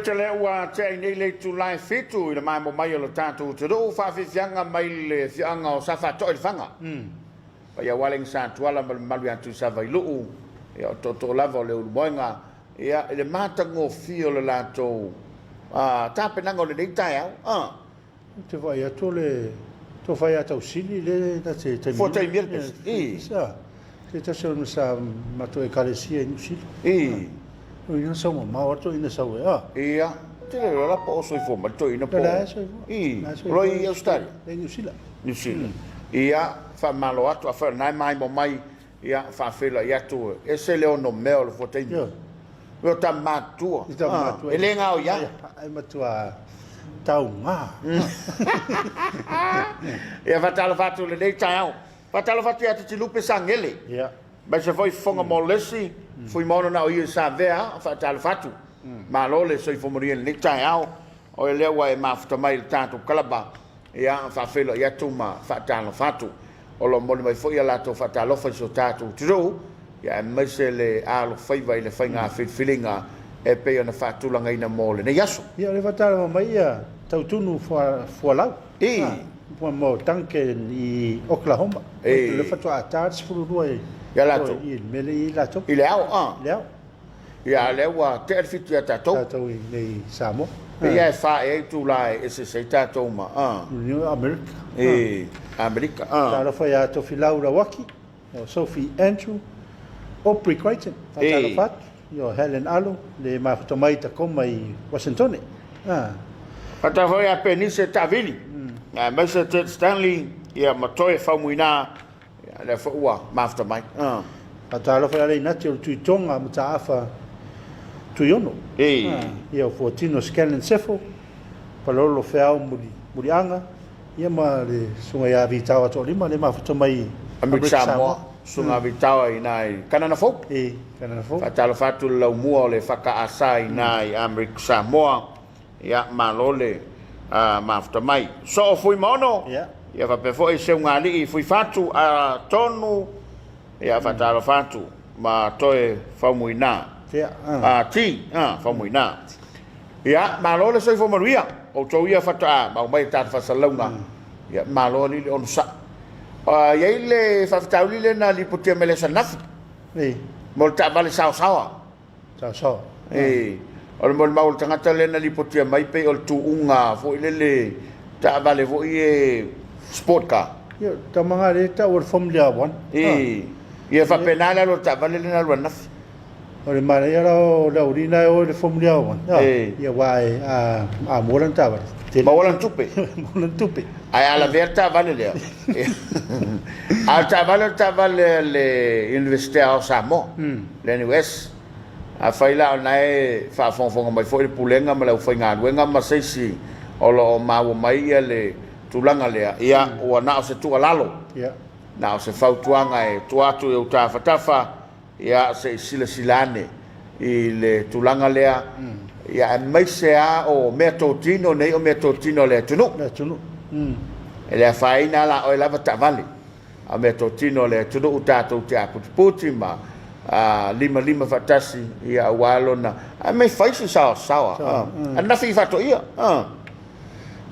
[SPEAKER 1] Tele ua tea ai nei le itula e 7 i le maemo mai o le tatou atunuu, faafiafiaga mai le afioaga o Safaatoa i Lefaga. Paia aua le Aiga Sa Tuala ma le mamalu ia Tuisavailuu, ia o tootoo lava o le Ulumoega, ia i le matagofie o le latou tapenaga o lenei taeao.
[SPEAKER 2] Ou te vaai atu o le tofa ia Tausili lea na te taimia.
[SPEAKER 1] Fua taimia le pese. I.
[SPEAKER 2] Se tasi o sa matou ekalesia i Niu Sila.
[SPEAKER 1] I.
[SPEAKER 2] O ina sau mamao atu ina sau e a.
[SPEAKER 1] Ia. Te le lola po o soifua mai toeaina po.
[SPEAKER 2] La e soifua.
[SPEAKER 1] I. O lo i Australia.
[SPEAKER 2] I Niu Sila.
[SPEAKER 1] Niu Sila. Ia, faamalo atu afai o lena e maimoa mai. Ia, faafeiloai atu, e ese le ono mea o le fuataimi.
[SPEAKER 2] Ioe.
[SPEAKER 1] O tama matutua.
[SPEAKER 2] I tama matutua.
[SPEAKER 1] E le gaoia.
[SPEAKER 2] Ai matua tauga.
[SPEAKER 1] Ia, faatalofa atu i lenei taeao. Faatalofa atu ia Titilupe Sagele.
[SPEAKER 2] Ia.
[SPEAKER 1] Aemaise foi Fofoga Molesi, Fuimaono na o ia i Savea, faatalofa atu. Malo le soifua manuia i lenei taeao. O lea ua e mafuta mai i le tatou kalaba. Ia, faafeiloai atu ma faatalofa atu. O lo o momoli mai foi a latou faatalofa i si o tatou atunuu, ia aemaise le alofaiva i le faiga filifiliga e pei ona faatulagaina mo lenei aso.
[SPEAKER 2] Ia, o lea e faatalofa mai ia Tautunu Fualau,
[SPEAKER 1] I.
[SPEAKER 2] mo Duncan i Oklahoma.
[SPEAKER 1] I.
[SPEAKER 2] O lea faatoa ata le 12
[SPEAKER 1] Ia latou.
[SPEAKER 2] i le mea lea e i ai latou.
[SPEAKER 1] I le ao, a.
[SPEAKER 2] I le ao.
[SPEAKER 1] Ia, a lea ua tea le 7 ia tatou.
[SPEAKER 2] Tatou i nei Samoa.
[SPEAKER 1] Pei lava e 4 ea itula e eseese ai tatou ma, a.
[SPEAKER 2] New America.
[SPEAKER 1] I Amerika, a.
[SPEAKER 2] Talofa ia Tofilau Lauaki, o Sophie Andrew, Aubrey Crichton, faatalofa atu, o Helen Alo, le mafuta mai i Tacoma i Washingtone.
[SPEAKER 1] Faatalofa ia Penise Taavili, aemaise Ted Stanley, ia ma Toe Faumuina, Ia, lea foi ua mafuta mai.
[SPEAKER 2] Faatalofa ia Leinati o le Tuitoga Mataafa Tuiono.
[SPEAKER 1] Ei.
[SPEAKER 2] Ia o Fuatino Scanlan Sefo, Palolo Feau Muliaga, ia ma le Susuga ia Vitaoa Toalima le mafuta mai
[SPEAKER 1] Amerika Samoa. Susuga Vitaoa i ina i Kanana Fou.
[SPEAKER 2] I Kanana Fou.
[SPEAKER 1] Faatalofa atu le laumua o le FKASA i ina i Amerika Samoa. Ia, malo le mafuta mai. Soo Fuimaono, ia faapea foi Seugalii Fuifatu, atonu, ia faatalofa atu ma toe Faumuina. Ti, Faumuina. Ia, malo le soifua manuia. Outou ia faatoa mau mai i tatou faasalalauga. Ia, malo alii le onosai. E i ai le faafitauli lea na lipotia mai le aso ananafi. Mo le taavale saosaoa.
[SPEAKER 2] Saosaoa.
[SPEAKER 1] E, o le molimau o le tagata lea na lipotia mai pei o le tuuga foi lele taavale foi e sport car.
[SPEAKER 2] Ia, tama nga le tau o le Formula 1.
[SPEAKER 1] E, ia faapena le alu o le taavale lea na alu ananafi.
[SPEAKER 2] O le manaia la o le aualii e o i le Formula 1.
[SPEAKER 1] E.
[SPEAKER 2] Ia, aua e a maua lana taavale.
[SPEAKER 1] Maua lana tupe.
[SPEAKER 2] Maua lana tupe.
[SPEAKER 1] Ae a lavea le taavale lea. A o le taavale o le taavale a le Iunivesite o Samoa. Le NUS. Afai la o lena e faafogafoga mai foi le Pulega ma le aufaigaluega ma se isi o lo o maua mai ia le tulaga lea, ia ua na o se tuualalo, na o se fautuaga e tua atu i ou tafatafa, ia se i silasila ane i le tulaga lea, ia aemaise lava o meatotino nei o meatotino a le atunuu. E le afaina la oe lava taavale. A meatotino a le atunuu tatou te aputiputi ma limalima faatasi ia aua lona ae mei fai se saosaoa ananafi i faatoia.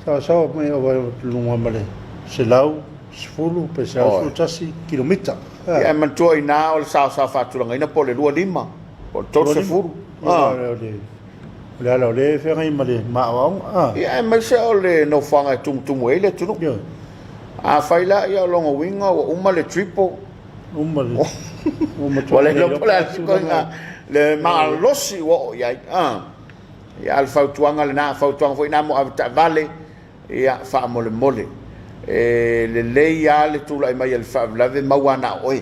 [SPEAKER 2] Saosaoa mai o luga ma le 110 pe 111 kilomita.
[SPEAKER 1] Ia e manatua i ina o le saosaoa faatulagaina po o le 25 po o le 30.
[SPEAKER 2] O le ala o lea e feagai ma le maauaoga.
[SPEAKER 1] Ia aemaise o le nofoaga e tumutumu ai le atunuu.
[SPEAKER 2] Ioe.
[SPEAKER 1] Afai la, ia o lona uiga ua uma le triple.
[SPEAKER 2] Uma le. Ua matua
[SPEAKER 1] Ua le iloa po o le a le ituaiga le malosi ua oo i ai. Ia a o le fautuaga lena, fautuaga foi lena mo avetaavale. Ia, faamolemole, e lelei lava le tulai mai o le faalavelave maua lava na o oe.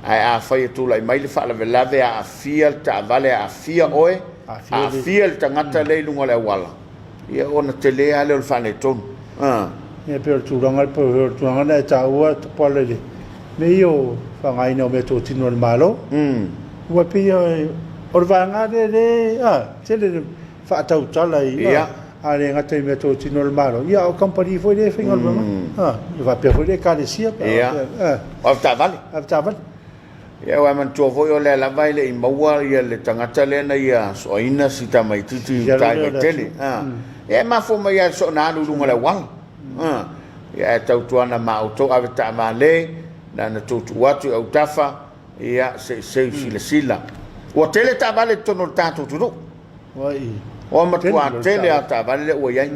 [SPEAKER 1] Ae afai e tulai mai le faalavelave aafia le taavale, aafia oe, aafia le tagata lea i luga o le auala, ia ona tele lava lea o le faaletonu.
[SPEAKER 2] Ia, e pei o le tulaga, pei o le tulaga lena e taua Tupuola i le mea ia o faaaogaina o meatotino a le Malo. Aua e pei o le vaega lea lea, tele le faatautala i a le gata i meatotino a le Malo, ia a o kamupani foi lea e faigaluega ai. Ia faapea foi le Ekalesia pe a faapea.
[SPEAKER 1] O avetaavale.
[SPEAKER 2] Avetaavale.
[SPEAKER 1] Ia aua e manatua foi o lea lava e le i maua ia le tagata lea na ia soaina si tamaititi i uta i Vaitele. Ia e mafua mai lava i le soona alu i luga o le auala. Ia ae tautuana ma outou ave taavale na ona tuutuu atu i autafa, ia se i seu silasila. Ua tele taavale i totonu o le tatou atunuu. Ua matua tele lava taavale lea ua i ai.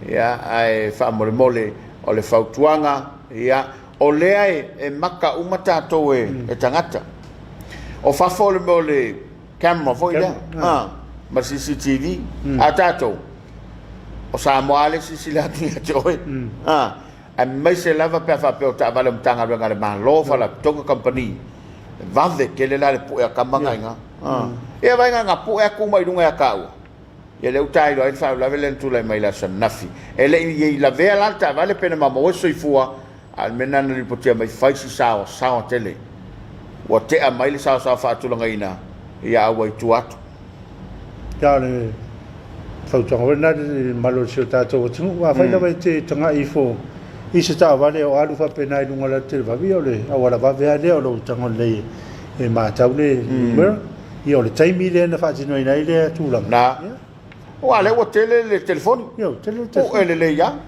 [SPEAKER 1] Ia ae faamolemole o le fautuaga, ia O lea e maka uma tatou e tagata. O fafo o le mea o le camera foi lea, ma le CCTV. A o tatou, o Samoa lava lea e silasila atu ia te oe. Aemaise lava pe a faapea o taavale a Matagaluega a le Malo, Faalapotopotoga, Kamupani, e vave tele la le pue a tama na i ina. Ia vaai na pue atu uma i luga ia taua. Ia lea ua tailo ai le faalavelave lea na tulai mai i le aso ananafi. E le i lavea la le taavale pe na maumau ai se soifua, a o le mea lena na lipotia mai, fai si saoasaoa tele. Ua tea mai le saoasaoa faatulagaina, ia a ua i tua atu.
[SPEAKER 2] Ia o le fautuaga foi lena i le mamalu o si o tatou atunuu, afai lava e te tagai ifo i se taavale o alu faapena i luga o le alatelevave, ia o le auala vave lava lea o lou tago lelei e matau le numera. Ia o le taimi lea na faatinoina ai lea tulaga.
[SPEAKER 1] Na. Aua o lea ua tele le telefoni.
[SPEAKER 2] Ia ua tele le telefoni.
[SPEAKER 1] Pue lelei lava.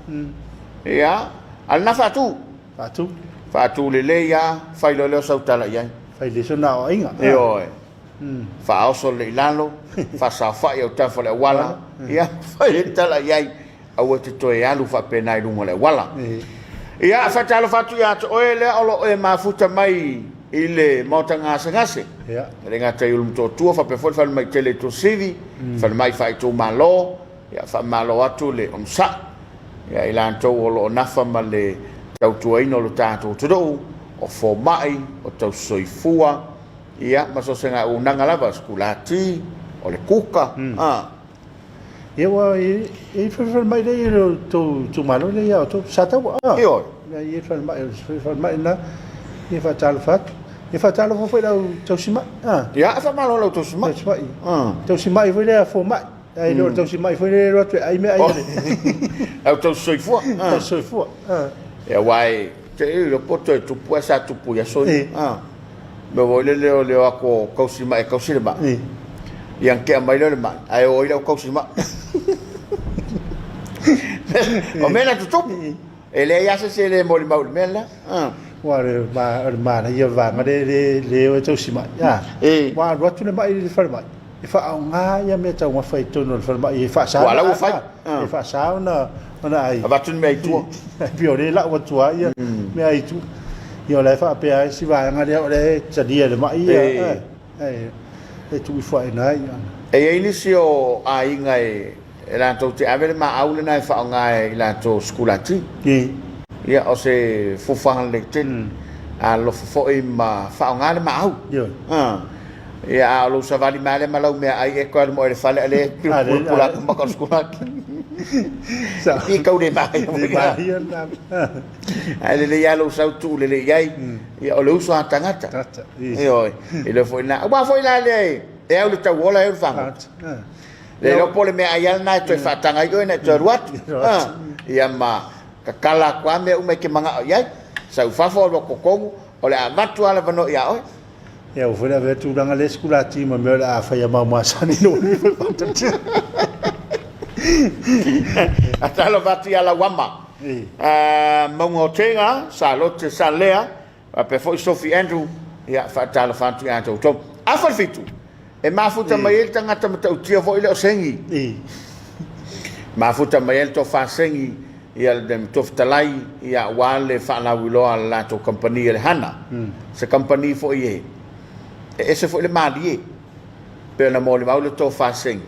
[SPEAKER 1] Ia, a o lena faatu.
[SPEAKER 2] Faatu.
[SPEAKER 1] Faatu lelei lava, fai loa lea o sau tala i ai.
[SPEAKER 2] Fai lelei sona aoaiga.
[SPEAKER 1] Ioe. Faaoso lelei i lalo, faasaofai autafa o le auala, ia fai le tala i ai. Aua e te toe alu faapena i luga o le auala. Ia, faatalofa atu ia te oe lea o lo o e mafuta mai i le Maota Gasegase. E le gata i Ulumotootua, faapea foi le falemai tele i Tuasivi, falemai faaitumalo. Ia, faamalo atu le onosai ia i latou o lo o nafa ma le tautuaina o lo tatou atunuu, o fomai, o tausisoifua, ia, ma so o se auaunaga lava, sikulati, o le kuka, a.
[SPEAKER 2] Ia ua i ai foi le falemai lea i lo outou itumalo lea ia outou Sataua.
[SPEAKER 1] Ioe.
[SPEAKER 2] Ia i ai le falemai, o le falemai lena. Ia faatalofa atu. Ia faatalofa foi i lau tausimai.
[SPEAKER 1] Ia, faamalo i lau tausimai.
[SPEAKER 2] Tausimai. Tausimai foi lea fomai. Ae le o le tausimai foi lea e alu atu e ai meaai a le.
[SPEAKER 1] Lau tausisoifua.
[SPEAKER 2] Tausisoifua.
[SPEAKER 1] Ia aua e te iloa po o toe tupu ae sa tupu i aso ia. Mea foi lele o le o atu o tausi mai e tausi le mai. Ia na tea mai lea o le mai, ae o ai le au tausi mai. O mea na tutupu. E leai lava se isi e le molimau i le mea lena.
[SPEAKER 2] Aua o le manaia o le vaega lea e o e tausi mai. Ua alu atu le mai i le falemai, e faaaoga ia mea taumafa i totonu o le falemai e faasa.
[SPEAKER 1] Ua la ua fai.
[SPEAKER 2] E faasa ona ai.
[SPEAKER 1] Avatu ni mea i tua.
[SPEAKER 2] E pei o lea e lau atu ai ia mea i tua. Ia o la e faapea ai si vaega lea o lea e talia e le mai ia, e tuu ifo i ina ia.
[SPEAKER 1] E i ai nisi o aiga e latou te ave le maau lena e faaaoga e i latou sikulati. Ia o se fuafuaga lelei tele. Alolofa foi ma faaaoga le maau. Ia, a o lou savali mai lea ma lau meaai e toe alu ma oe i le fale, a o lea e pulapula atu maka o le sikulaki. E tau le manaia lena. Ae lelei lava lou sau tuu lelei i ai. Ia, o le uso a tagata. Ioe, e le foi lena. Aua foi la lea e au i le tauola e au i le fagota. Le iloa po o le meaai lava lena e toe faataga ai oe ona e toe alu atu. Ia ma tatala atu lava mea uma e te manao i ai. Sau i fafo alu atu totonu, o le a avatu lava le avanoa ia oe.
[SPEAKER 2] Ia ua foi le avea tulaga lea sikulati ma mea o le a faia maumasani no ni foi patati.
[SPEAKER 1] Talofa atu ia Lauama. Mauga o Tega, Salote Salea, faapea foi Sophie Andrew, ia faatalofa atu ia te outou. Afa le fitu, e mafuta mai ai le tagata matautia foi lea o Segi. Mafuta mai ai le tofa Segi, ia le Matua Fetalai, ia aua le faalauiloa a le latou kamupani e le Hana. Se kamupani foi e ese foi le malie, pei ona molimau le tofa Segi,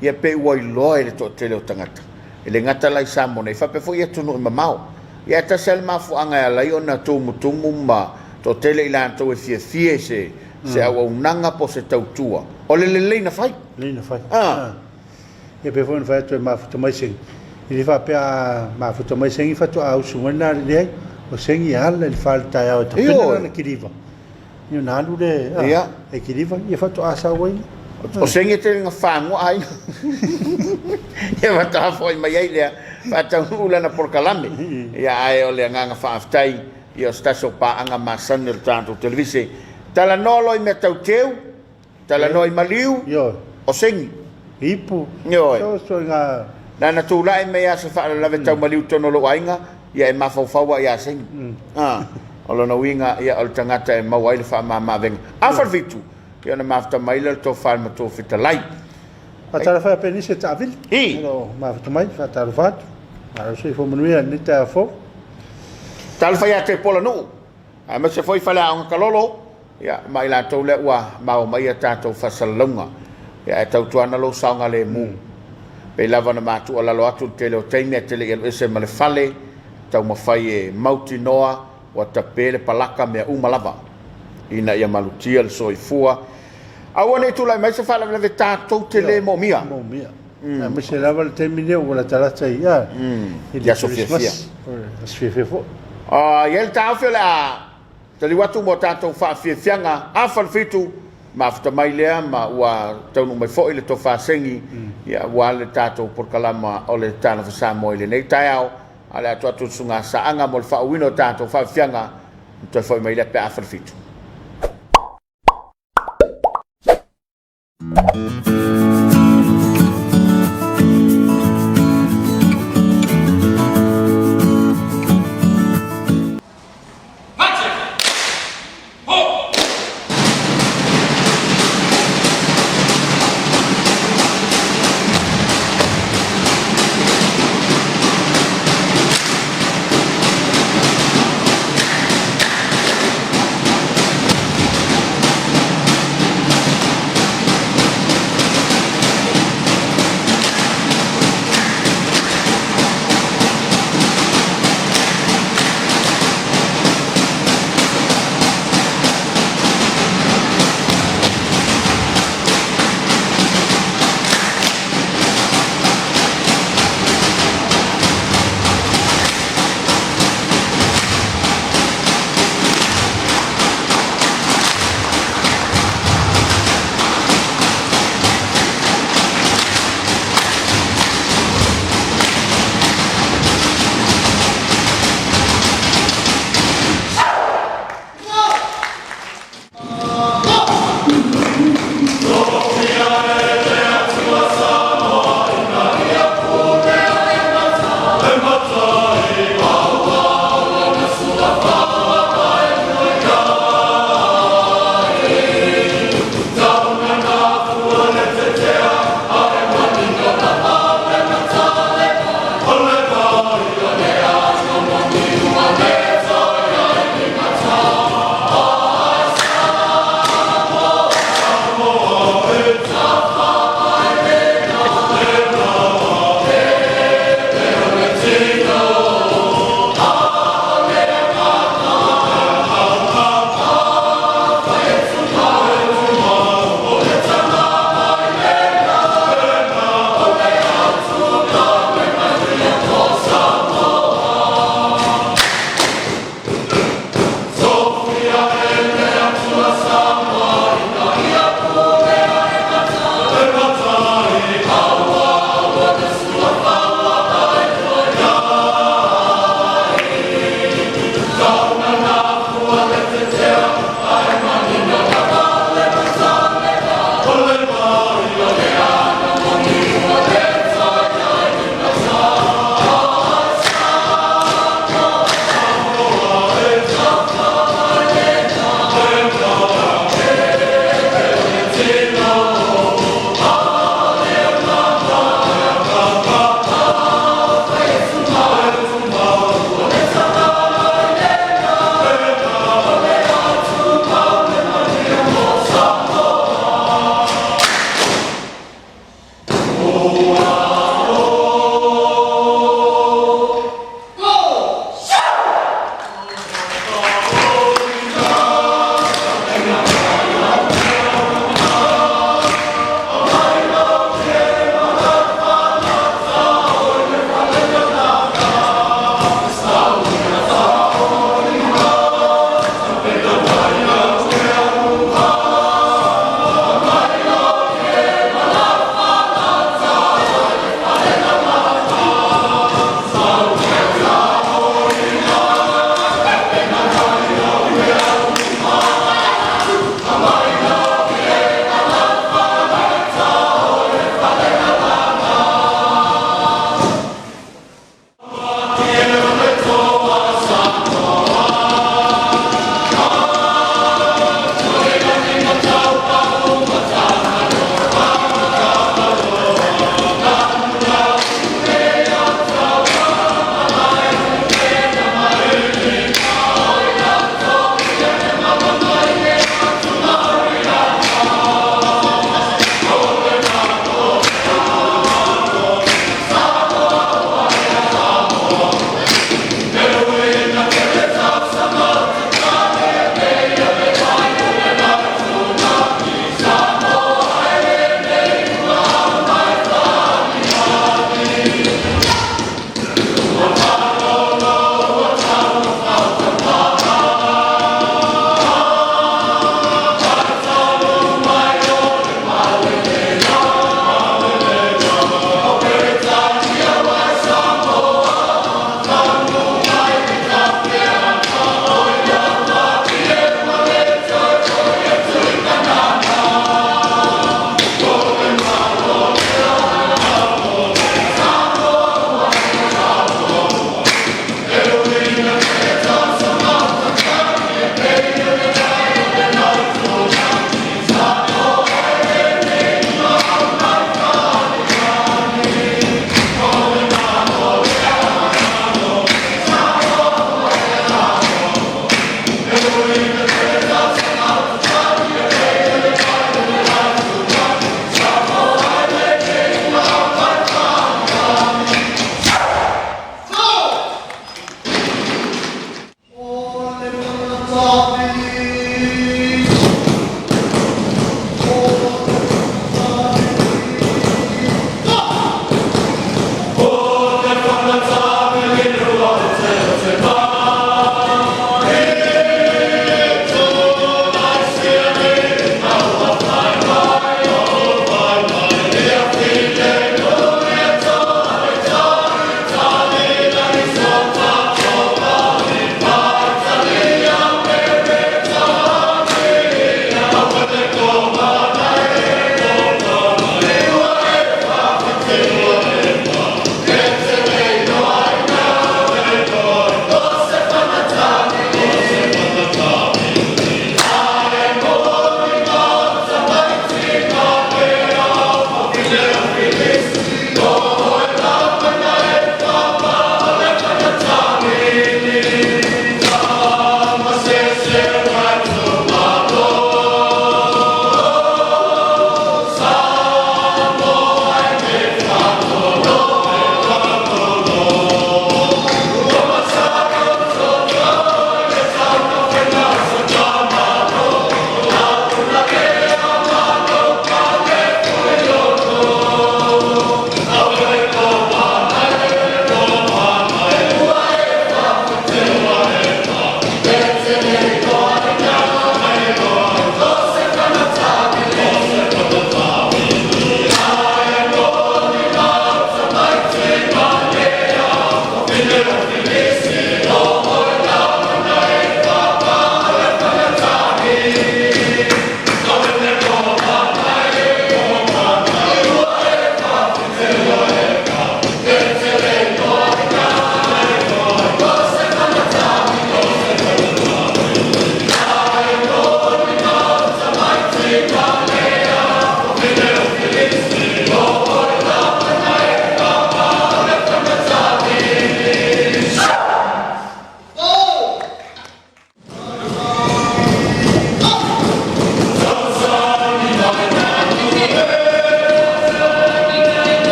[SPEAKER 1] ia pei ua iloa e le toatele o tagata. E le gata la i Samoa nei, faapea foi i atunuu e mamao. Ia ae tasi lava le mafuaaga e ala ai ona tumutumu ma toatele i latou e fiafia i se auaunaga po o se tautua, o le lelei na fai.
[SPEAKER 2] Lelei na fai. Ia pei foi ona fai atu e mafuta mai Segi, e le faapea a mafuta mai Segi faatoa usu mai lena, leai, o Segi e ala i le fa i le taeao e tapena lana kiliva, ia ona alu lea e kiliva, ia faatoa sau ai.
[SPEAKER 1] O Segi e tele ina fagoa aiga, ia faatoa foi mai ai lea, faataunuu lana polokalame. Ia ae o le agaga faafetai, ia o se tasi o paaga masani o le tatou televise. Talanoa loa i mea tau teu, talanoa i maliu,
[SPEAKER 2] Ioe.
[SPEAKER 1] o segi.
[SPEAKER 2] Ipu.
[SPEAKER 1] Ioe.
[SPEAKER 2] So so ituaiga.
[SPEAKER 1] Na na tulai mai lava se faalavelave tau maliu i totonu o lou aiga, ia e mafaufau lava ia Segi. A, o lona uiga, ia o le tagata e maua ai le faamama-avega. A falefitu, ia ona mafuta mai lea o le tofa i le matua fetalai.
[SPEAKER 2] Faatalofa ia Penise Taavili.
[SPEAKER 1] I.
[SPEAKER 2] O lo o mafuta mai, faatalofa atu. Malo soifua manuia i lenei taeao fou.
[SPEAKER 1] Talofa ia Tepola Nuu, aemaise foi Faleaoga Kalolo, ia, ma i latou lea ua maua mai a tatou faasalalauga. Ia, ae tautuana lou saogalemu. Pei lava ona ma tuualalo atu i le tele o taimi ae te le i alu ese ma le fale, taumafai e mautinoa ua tape le palaka mea uma lava ina ia malutia le soifua. Aua ne i tulai mai se faalavelave tatou te le moomia.
[SPEAKER 2] Moomia. Aemaise lava le taimi lenei ua latalata i a i
[SPEAKER 1] le aso fiafia.
[SPEAKER 2] Aso fiafia foi.
[SPEAKER 1] Ah, i ai le taofi o le a taliu atu mo tatou faafiafiaga a falefitu mafuta mai lea ma ua taunuu mai foi le tofa segi ia aua le tatou polokalama o le Talofa Samoa i lenei taeao. A o le a tuu atu i le susuga Saaga mo le faauuina o tatou faafiafiaga ona toe foi mai lea pe a falefitu.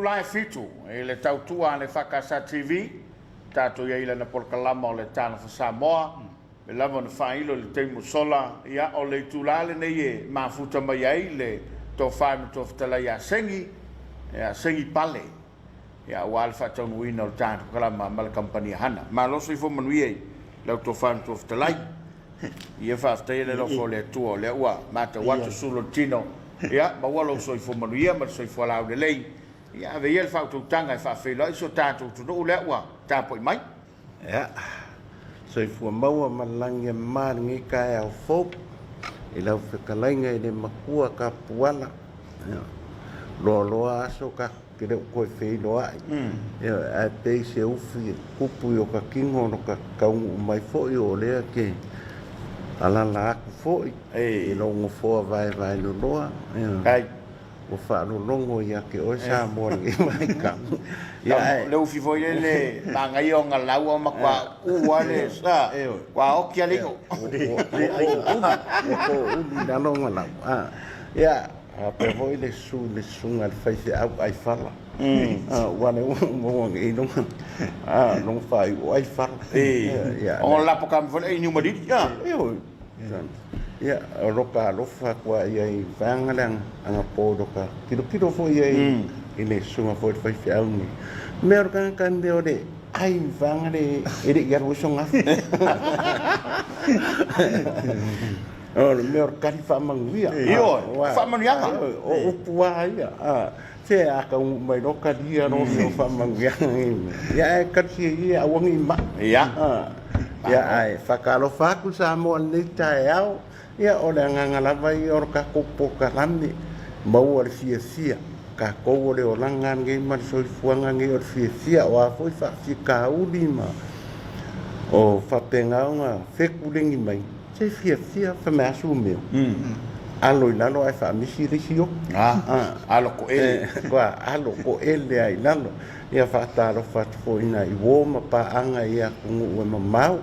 [SPEAKER 1] itula e 7 i le tautua a le EFKS TV, tatou i ai i lana polokalama o le Talofa Samoa, e lava ona faailo i le taimi ua sola, ia o le itula lenei e mafuta mai ai le Tofa i le Matua Fetalai ia Segi, ia Segi Pale, ia aua le faataunuuina o le tatou kalama ma le kamupani a Hana. Malo soifua manuia i lau Tofa i le Matua Fetalai. Ia faafetai le alofa o le Atua o lea ua matau atu sulu o le tino, ia maua lou soifua manuia ma le soifua laulelei. Ia ave ia le faautautaga e faafeiloai si o tatou atunuu lea ua tapuai mai.
[SPEAKER 3] Ia, soifua maua ma le lagi e mama i lenei taeao fou i lau fetalaiga i le matua Tapuala. Ia, loaloa aso tatou te le o toe feiloai. Ia, ae pei se ufi e tupu i o ta tino no ta taunuu mai foi o lea te alala atu foi i lou nofoa vaevae loloa. Ia, ua faalologo ia te oe Samoa i lenei vaitau.
[SPEAKER 1] Ia, ae Le ufi foi lele manaia ona lau a matua uu lava le sa, ua oti lava le igo.
[SPEAKER 3] Ua toulu i lalo ona lau. Ia, faapea foi le susu i le susuga i le faifeau aifala. Aua o lea ua maua nei lona, lona faaiu o aifala.
[SPEAKER 1] Ona lapo kami foi le ai niumalili.
[SPEAKER 3] Ioe. Ia, o lota alofa atu a ia i vaega le anapo i lota tilotilo foi i ai i le susuga foi i le faifeau nei. Mea o le tagata mea o le ai i vaega le e le i alu ai sona afu. O le mea o le kali faamanuia.
[SPEAKER 1] Ioe, o faamanuiaga.
[SPEAKER 3] O upu lava ia. Se a taunuu mai loa talia loa mea o faamanuiaga nei. Ia ae talitia ia aua ne i mai.
[SPEAKER 1] Ia.
[SPEAKER 3] Ia ae faatalofa atu Samoa i lenei taeao. Ia o le agaga lava ia o le tatou polokalame, maua le fiafia. Tatou o le olaga lenei ma le soifuaga lenei o le fiafia. O a foi faafitauli ma o faapena ona fetulegi mai, Se fiafia fai mai asu mea. Alo i lalo ae faamisi le isi oki.
[SPEAKER 1] Alo toele.
[SPEAKER 3] Ua alo toele lava i lalo. Ia faatalofa atu foi i nai uo ma paaga i atunuu e mamao.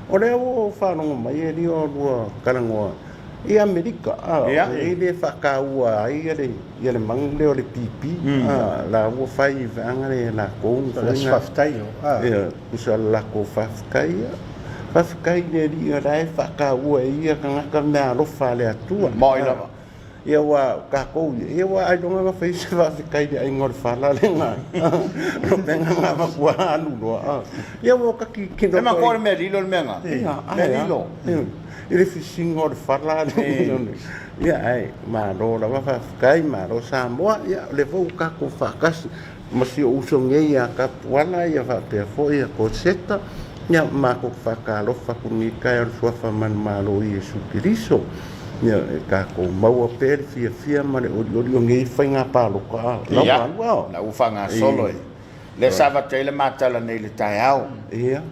[SPEAKER 3] O lea ua ou faalogo mai e lio lua talanoa i Amerika, e le faataua ai ia le manu lea o le pipi. La ua fai i vaega lea e latou
[SPEAKER 2] foi. Faafetai.
[SPEAKER 3] Tusa le latou faafetai. Faafetai i le Alii o la e faataua e ia tagata meaalofa a le Atua.
[SPEAKER 1] Moi lava.
[SPEAKER 3] Ia aua o tatou ia, ia aua ailoga na fai se faafetai i le aiga o le fala lea na lopega na avatua alu loa. Ia ua ta tilotilo
[SPEAKER 1] E makoa le mea lilo le mea na.
[SPEAKER 3] Ia,
[SPEAKER 1] Mea lilo.
[SPEAKER 3] I le fisiga o le fala lea. Ia ae malo lava faafetai, malo Samoa. Ia o lea foi ua tatou faatasi ma si ou uso nei ia Tapuala ia faapea foi ia Koseta, ia matou faatalofa atu i lenei taeao i le Suafa manumalo o Iesu Keriso. Ia e tatou maua pea le fiafia ma le olioli o nei faiga palota a
[SPEAKER 1] lau Ia, alu a. la ua faagasolo e. Lea sa avatu ai le matala nei i le taeao.
[SPEAKER 3] Ia.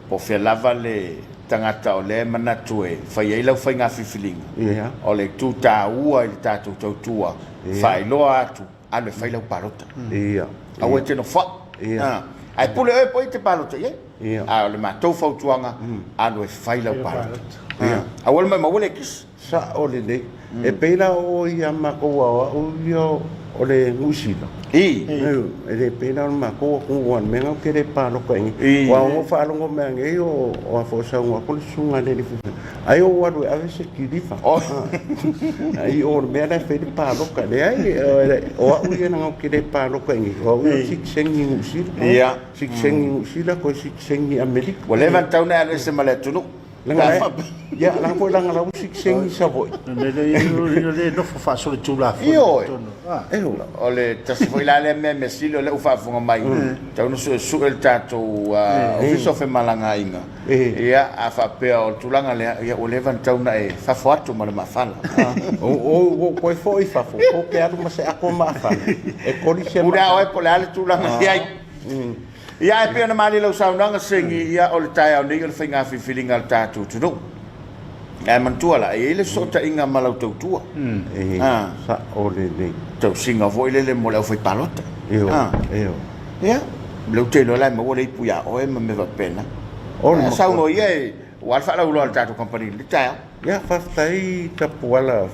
[SPEAKER 1] Po o fea lava le tagata o lea e manatu e fai ai lau faiga filifiliga.
[SPEAKER 3] Ia.
[SPEAKER 1] O le itu taua i le tatou tautua, faailoa atu alu e fai lau palota.
[SPEAKER 3] Ia.
[SPEAKER 1] Aua e te nofoai.
[SPEAKER 3] Ia.
[SPEAKER 1] Ae pule oe po o ai e te palota i ai.
[SPEAKER 3] Ia.
[SPEAKER 1] A o le matou fautuaga, alu e fai lau palota.
[SPEAKER 3] Ia.
[SPEAKER 1] Aua le maumau le kisi.
[SPEAKER 3] Sa'o lelei. E pei la o oe ia matou aoao ia o le Niu Sila.
[SPEAKER 1] I.
[SPEAKER 3] E le pei la o le matou atunuu aua o le mea lena ou te le palota i ai. Aua ua ou faalogo mai nei o a foi o saunoa atu le susuga i le alii faifeau, ai ou alu e ave se kiliva. Ai o le mea la e fai ai le palota. Leai, o au ia leaga ou te le palota i inei, o au ia o le sitiseni i Niu Sila. Sitiseni i Niu Sila toe sitiseni i Amerika.
[SPEAKER 1] Ua leva ona tatau ona e alu ese ma le atunuu.
[SPEAKER 3] Leaga ia, leaga foi leaga la ua sitiseni i Savaii.
[SPEAKER 2] Mea lea e nofo faasolitulafono
[SPEAKER 1] i totonu. Ioe, o le tasi foi la lea mea sili o lea ua faafofoga mai, tatau ona suesue le tatou Ofisa o Femalagaaiga. Ia, a faapea o le tulaga lea, ia ua leva ona tatau ona e fafo atu ma le maafala.
[SPEAKER 3] Ua ou toe foi i fafo, ou te alu ma se ato maafala e kolisi
[SPEAKER 1] ai. Pule lava oe po o le a le tulaga e i ai. Ia, ae pei ona malie lau saunoaga, Segi, ia, o le taeao nei o le faiga filifiliga a le tatou atunuu. Ae manatua la, e i ai le fesootaiga ma lau tautua.
[SPEAKER 3] E sa'o lelei.
[SPEAKER 1] Tausiga foi lele mo le aufaipalota.
[SPEAKER 3] Ioe, ioe.
[SPEAKER 1] Ia, lea ou te iloa la e maua le ipu ia oe ma mea faapena. Ae saunoa ia e, aua le faalauiloa a le tatou kamupani i lenei taeao.
[SPEAKER 3] Ia, faafetai Tapuala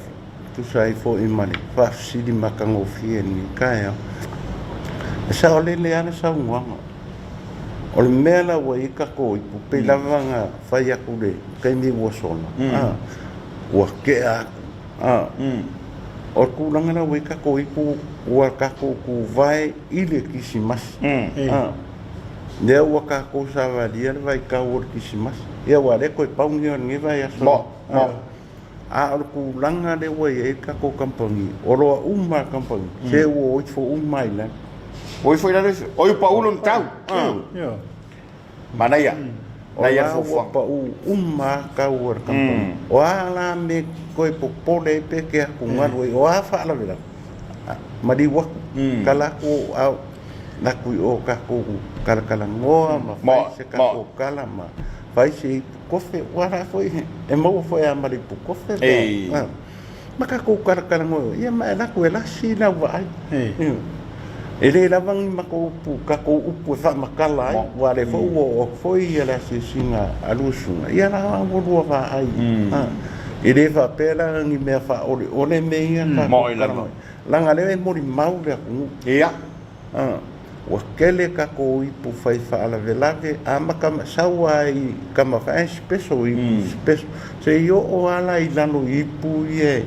[SPEAKER 3] tusa ai foi ma le faafesili matagofie i lenei taeao. E saolele lava le saunoaga. O le mea la ua i ai tatou ipu, pei lava na fai atu i le taimi ua sola, a, ua tea atu, a. O le tulaga la ua i ai tatou ipu, ua tatou tuvae i le Kerisimasi, a. Lea ua tatou savalia le vaitau o le Kerisimasi, ia aua o lea toe pau lenei o lenei vaiaso. A o le tulaga lea ua i ai le tatou kamupani, oloa uma a le kamupani, se ua o ifo uma lava i lalo.
[SPEAKER 1] Ua ifo i lalo ifo. Oi, ua pau lona tau. Manaia.
[SPEAKER 3] O la ua pau uma lava tau a le kamupani. O a la mea e toe popole ai pe te atugalu ai, o a faalavelave, maliu atu, tala atu ou aao, alu atu i o tatou talatalanoa ma fai se tatou tala ma fai se ipu kofe, ua la foi e maua foi lava ma le ipu kofe ma tatou talatalanoa, ia ma e alu atu e lasi lau vaai. E le lava ni matou upu, tatou upu e faamatala ai, aua o lea foi ua oo atu foi le asiasiga a lua susuga, ia la ua lua vaai. E le faapea la ni mea faaoleole mea ia tatou te talanoa ai, leaga o lea e molimau le atunuu. Ua tele tatou ipu fai faalavelave, amata mai, sau lava i tama foi special, ipu special, seia oo lava la i lalo i ipu ia e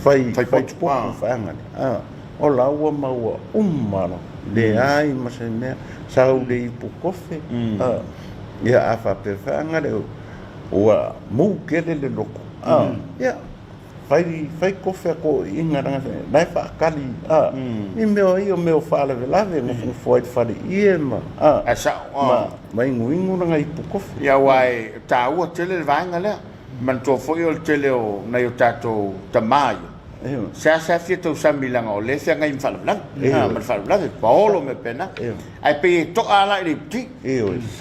[SPEAKER 3] fai potu faagale. O la ua maua uma lava, leai ma se mea, sau le ipu kofe, ia a faapea faagale ua mu tele le loto, ia Fai fai kofe a toeaiina leaga la e faatali a i mea ia o mea o faalavelave nofonofo ai i le faleie ma a
[SPEAKER 1] Ae sao a.
[SPEAKER 3] ma inuinu lana ipu kofe.
[SPEAKER 1] Ia aua e taua tele le vaega lea. Manatua foi o le tele o nai o tatou tama ia, seasea fia tausami leaga o lea e feagai ma faalavelave, ma le faalavelave, paolo ma mea faapena. Ae pei e to'a la i le iputi.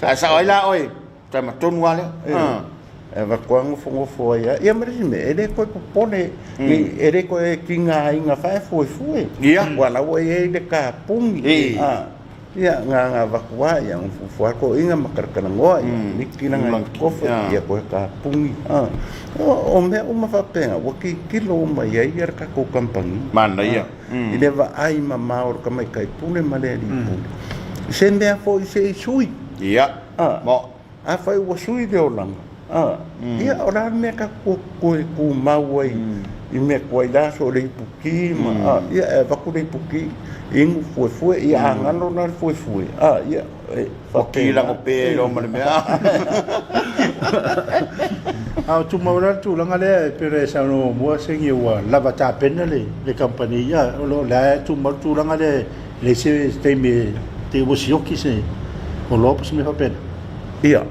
[SPEAKER 1] Ae sao ai la oe? Taima tonu lava lea.
[SPEAKER 3] Ioe. E avatu lava nofonofo ai lava. Ia ma le isi mea, e le toe popole, e le toe tigaina faaefuefue. Aua o la ua i ai le kapuni. Ia, na ona avatu lava, ia nofonofo lava toeaiina ma talatalanoa, ia miki lana kofe, ia toe kapuni. O mea uma faapena, ua tilotilo uma i ai le tatou kamupani.
[SPEAKER 1] Manaia.
[SPEAKER 3] I le vaai mamao o le tamaitai pule ma le alii pule. I se mea foi se i sui.
[SPEAKER 1] Ia. Mo.
[SPEAKER 3] Afai ua sui le olaga, a, ia, o le a le mea tatou toe tumau ai i mea tuai la so o le ipuki ma, a, ia, e avatu le ipuki, inu fuefue, ia a galo la le fuefue, a, ia, e
[SPEAKER 1] Ua ki
[SPEAKER 3] faapena.
[SPEAKER 1] lago pe ai loa ma le mea.
[SPEAKER 2] A o tumau la le tulaga lea e pei ona e saunoa muamua Segi ua lava tapena le le kamupani, ia o lo o lea e tumau le tulaga lea e leai se taimi e te ua sioki se oloa po o se mea faapena.
[SPEAKER 3] Ia,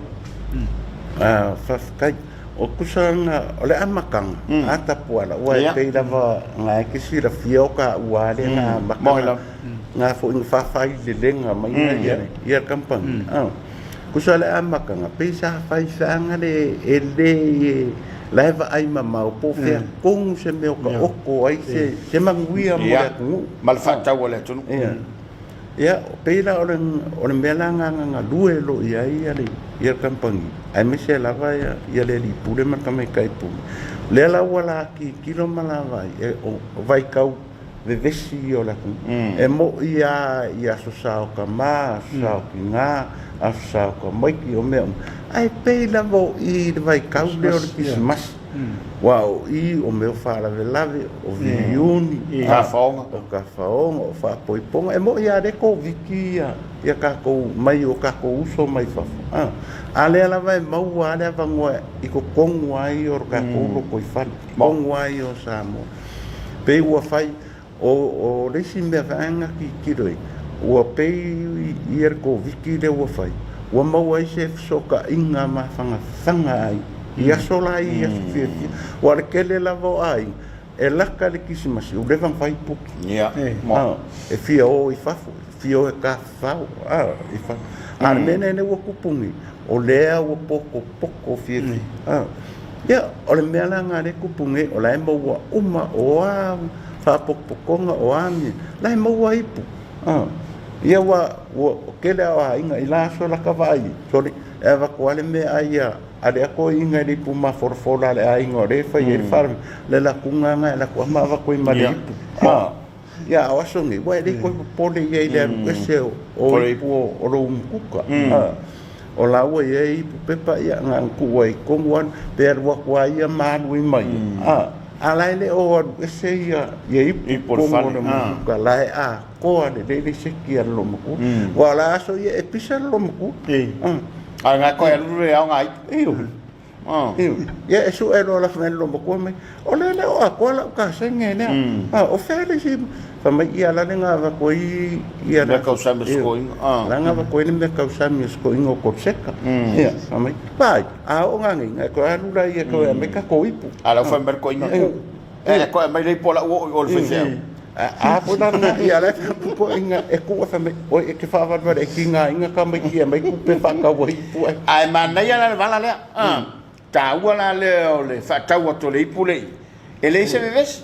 [SPEAKER 3] faafetai. O tusa na, o le amataga a Tapuala, aua e pei lava na e te silafia o taua lea na amata na foi na faafaileleina mai ia kamupani. Tusa o le amataga, pei sa fai feaga le e le la e vaai mamao po o fea tonu se mea o taoto ai se manuia mo le atunuu.
[SPEAKER 1] Ma le faatau a le atunuu.
[SPEAKER 3] Ia, pei la o le, o le mea la na galue loa i ai ia le, ia le kamupani, aemaise lava ia, ia le alii pule ma le tamaitai pule. O lea la ua la tilotilo ma la vaai, e, o, o vaitau vevesi ia o le atunuu. E mo'i lava i Aso Sa o Tama, Aso Sa o Tina, Aso Sa o Tamaiti, o mea uma, ae pei lava o i i le vaitau lea o le Kerisimasi. Aua o i o mea o faalavelave, o viliuni,
[SPEAKER 1] Tafaoga.
[SPEAKER 3] o tafaoga, o faapoipoga. E mo'i lava lea Koviti ia, ia tatou mai o tatou uso mai fafo. A, a lea lava e maua lava le avanoa i totonu lava ia o le tatou lotoifale, totonu lava ia o Samoa. Pei ua fai, O, o le isi mea foi na tilotilo i ai, ua pei ia le Koviti lea ua fai, ua maua ai se fesootaiga mafanafana ai i aso la ia i aso fiafia. Aua o le tele lava o aiga, e lata le Kerisimasi, ua leva ona fai puki. E fia o i fafo, e fia o e tafafao, i fafo. A o le mea lenei ua tupu nei, o lea ua potopoto fiafia. Ia, o le mea la lena lea e tupu nei, o la e maua uma, o a faapotopotoga, o a mea, la e maua ipu. Ia ua, ua tele lava o aiga i la aso la ta vaai ai, sole, e avatu lava le meaai a le toeaina i le ipu mafolafola a le aiga o lea e fai ai le faalavelave, le latuga lena e alu atu lava ma avatu ai ma le ipu. Ia, a o aso nei, ua e le toe popole i ai i le alu ese o ipu o lou umukuka. O la ua i ai ipu pepa, ia, na ona tuu ai i totonu alu, pe alu atu lava ia ma alu ai ma ia, a o la e le o alu ese ia ipu i totonu o le umukuka, o la e atoa lelei le seki a le loomatua. Aua o la aso ia e pisa le loomatua.
[SPEAKER 1] A o lena e toe alu le aoga ipu.
[SPEAKER 3] Ia e sue loa la fai mai le loomatua mai, o lea le o atoa lau kasege lea. O fea le isi fai mai ia la le na avatu ai
[SPEAKER 1] ia mea tausami o sikoiga.
[SPEAKER 3] La na avatu ai le mea tausami o sikoiga o Korseka. Ia fai mai, vaai, a oo nanei, na e toe alu la ia e toe aumai tatou ipu.
[SPEAKER 1] A la ua fai mai le toeaina, e toe aumai le ipu a lau oo i o i le faifeau.
[SPEAKER 3] A foi la lena, ia la e fai atu toeaiina e tuu e fai mai, oi e te faavalevale e tigaina tamaiti e aumai tupe e faatau ai ipu ae.
[SPEAKER 1] Ae manaia la le vala lea. Taua la lea o le faatau atu o le ipu lea e leai se vevesi,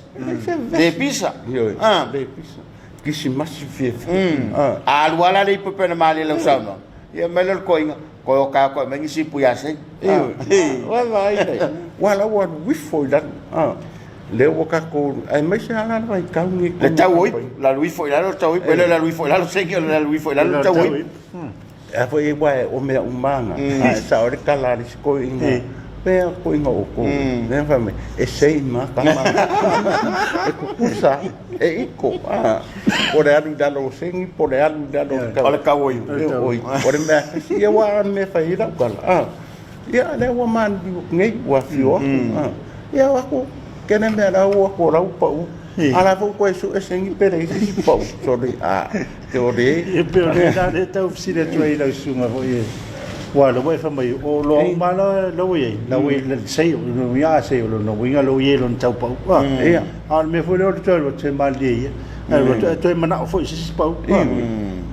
[SPEAKER 1] le pisa.
[SPEAKER 3] Ioe, le pisa. Kisimasi fiafia.
[SPEAKER 1] A alu lava la le ipu e pei ona malie i lau saunoaga, ia aumai lea o le toeaina, toe o taeao toe aumai nisi ipu ia Sei.
[SPEAKER 3] Ioe, ua vaai lea, ua la ua alu ifo i lalo. Lea ua tatou, aemaise lava la le vaitau lenei.
[SPEAKER 1] Le tau o ipu, le alu ifo i lalo le tau o ipu, e le o le alu ifo i lalo segi, o le alu ifo i lalo le tau o ipu.
[SPEAKER 3] A foi aua o mea uma lava na, ae sao ai le tala a le isi toeaina, pea toeaina o outou, lea na fai mai, e same lava tama na, e tutusa, e iko, po o le alu i lalo o segi po o le alu i lalo
[SPEAKER 1] o le tau o ipu.
[SPEAKER 3] O le mea tasi, ia aua o le mea e fai ai lau tala, ia lea ua maliliu atu nei, ua afio atu, ia o atu, kene mea la ua atu o la ua pau, a o la foi ua toe sue segi pe leai se isi pau, sole, a. Te o le.
[SPEAKER 2] E pei o lena lea e tau fesili atu ai i lau susuga foi e, aua o lea ua e fai mai, o oloa uma lava la ua i ai, la ua i le seio, o lona uiga a seio, o lona uiga la ua i ai lona tau pau.
[SPEAKER 3] Ia.
[SPEAKER 2] A o le mea foi lea o le toe alu atu se malilie ia, ae alu atu ae toe manao foi i se isi pau.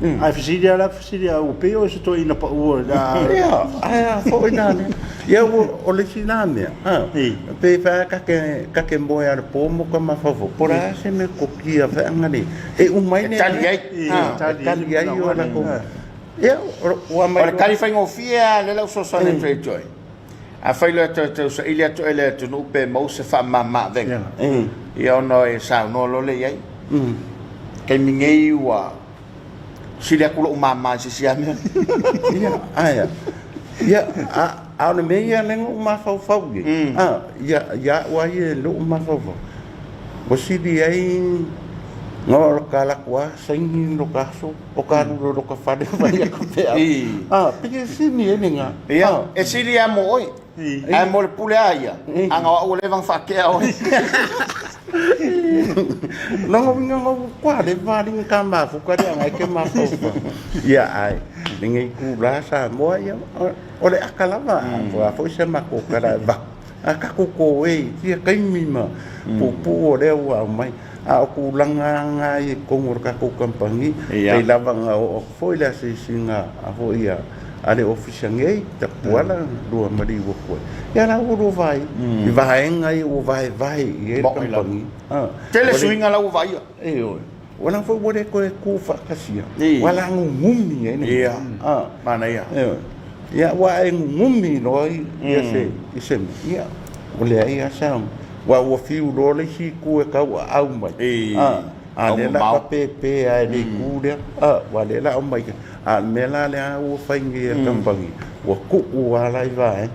[SPEAKER 2] Ae fesili lava la fesili lava, ua pei o se toeaina pau o le a.
[SPEAKER 3] Ia, ae a foi la lea. Ia o le isi la mea, pe fai lava ta te moe lava i le po ma ota mafaufau, po o le a se mea kokia feaga nei. E uma ai
[SPEAKER 1] E tali ai.
[SPEAKER 3] E tali ai o latou. Ia, ua
[SPEAKER 1] aumai. O le tali faigofie lava lea la ua fesoasoani atu ai toe. Afai loa e toe tausaili atu oe i le atunuu pe maua se faamama avega, ia ona e saunoa loa lea i ai. Taimi nei ua sili atu lou mama i se isi lava mea.
[SPEAKER 3] Ia, ae a? Ia, a o le mea ia lea na ou mafaufau i ai, ia, ia au lava ia i lou mafaufau, Ua sili ai na o ka laku a saini lo ka aso o ka alu loa i lo ka fale fai aku feau. A, pei e sili ai lena.
[SPEAKER 1] Ia, e sili lava mo oe. Ae mo le pule a ia, ana o au ua leva ona faatea oe.
[SPEAKER 3] Lona uiga na ua kua leva alii ka mafuta lea na e ke mafaufau. Ia ae, lenei itula Samoa, ia, o le aka lava, po o a foi se matou tala e avatu. A tatou toe i ia taimi ma puupuu o lea ua aumai, a o tulaga lava ia i totonu o le tatou kamupani, pei lava ona oo atu foi le asiasiga a foi a le Ofisa nei, Tapuala lua maliu atu ai, ia la ua lua vaai i vaega ia ua vaevae i ai le kamupani.
[SPEAKER 1] Tele suiga la ua vaaia.
[SPEAKER 3] Ioe. Ua la foi ua le toe tu faatasia, ua la gugumi ai le
[SPEAKER 1] mea. Manaia.
[SPEAKER 3] Ia, ua e gugumi loa ia se, i se mea, ia, ua leai lava se aoga. Aua ua fiu loa le isi itu e tauaau mai, a o lea o le a faapepe lava e le itu lea, aua o lea o le a aumai. A o le mea la lea ua fai nei e le kamupani, ua tuu lava la i vaega.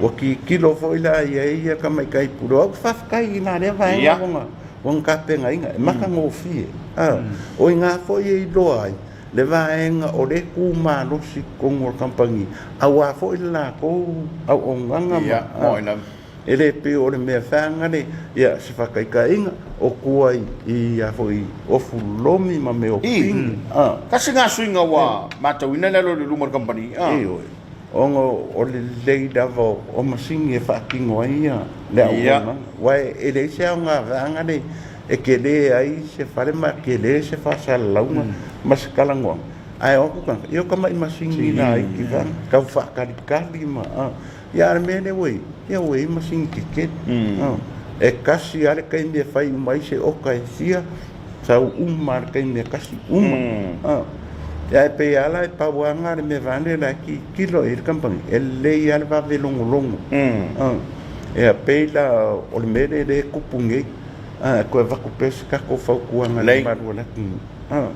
[SPEAKER 3] Ua tilotilo foi la i ai ia tamaitai pule. O au ou te faafetai i la lea vaega ua Ua tapenaina, e matagofie. O i ina foi e iloa ai le vaega o lea e tu malosi i totonu o le kamupani, aua foi le latou auaunaga ma, e le pei o le mea feagale, ia, se faataitaiga, o tua i a foi ofu lolomi ma mea o pine.
[SPEAKER 1] Tasi lena suiga ua matauina le alu alu i luma o le kamupani.
[SPEAKER 3] Ioe. Ona o le lelei lava o masini e faatino ai le auaunaga. Aua e leai se aoga vaega nei e tele ai se fale ma tele se faasalalauga ma se talanoaga. Ae o atu tagata, ia o tamai masini laiti vaega, tau faatalitali ma, ia a o le mea lea ua i ai, ia ua i ai masini tetele. E tasi lava le taimi e fai uma ai se oka e fia, Sau uma lava le taimi e tasi, uma. Ae pei lava la e pau lava lena le mea vaeane la e tilotilo i ai le kamupani, e lelei lava le vave logologo. Ia pei la o le mea lea e tupu nei, A, e toe avatu pea se tatou fautuaga i le mamalu o le atunuu, a,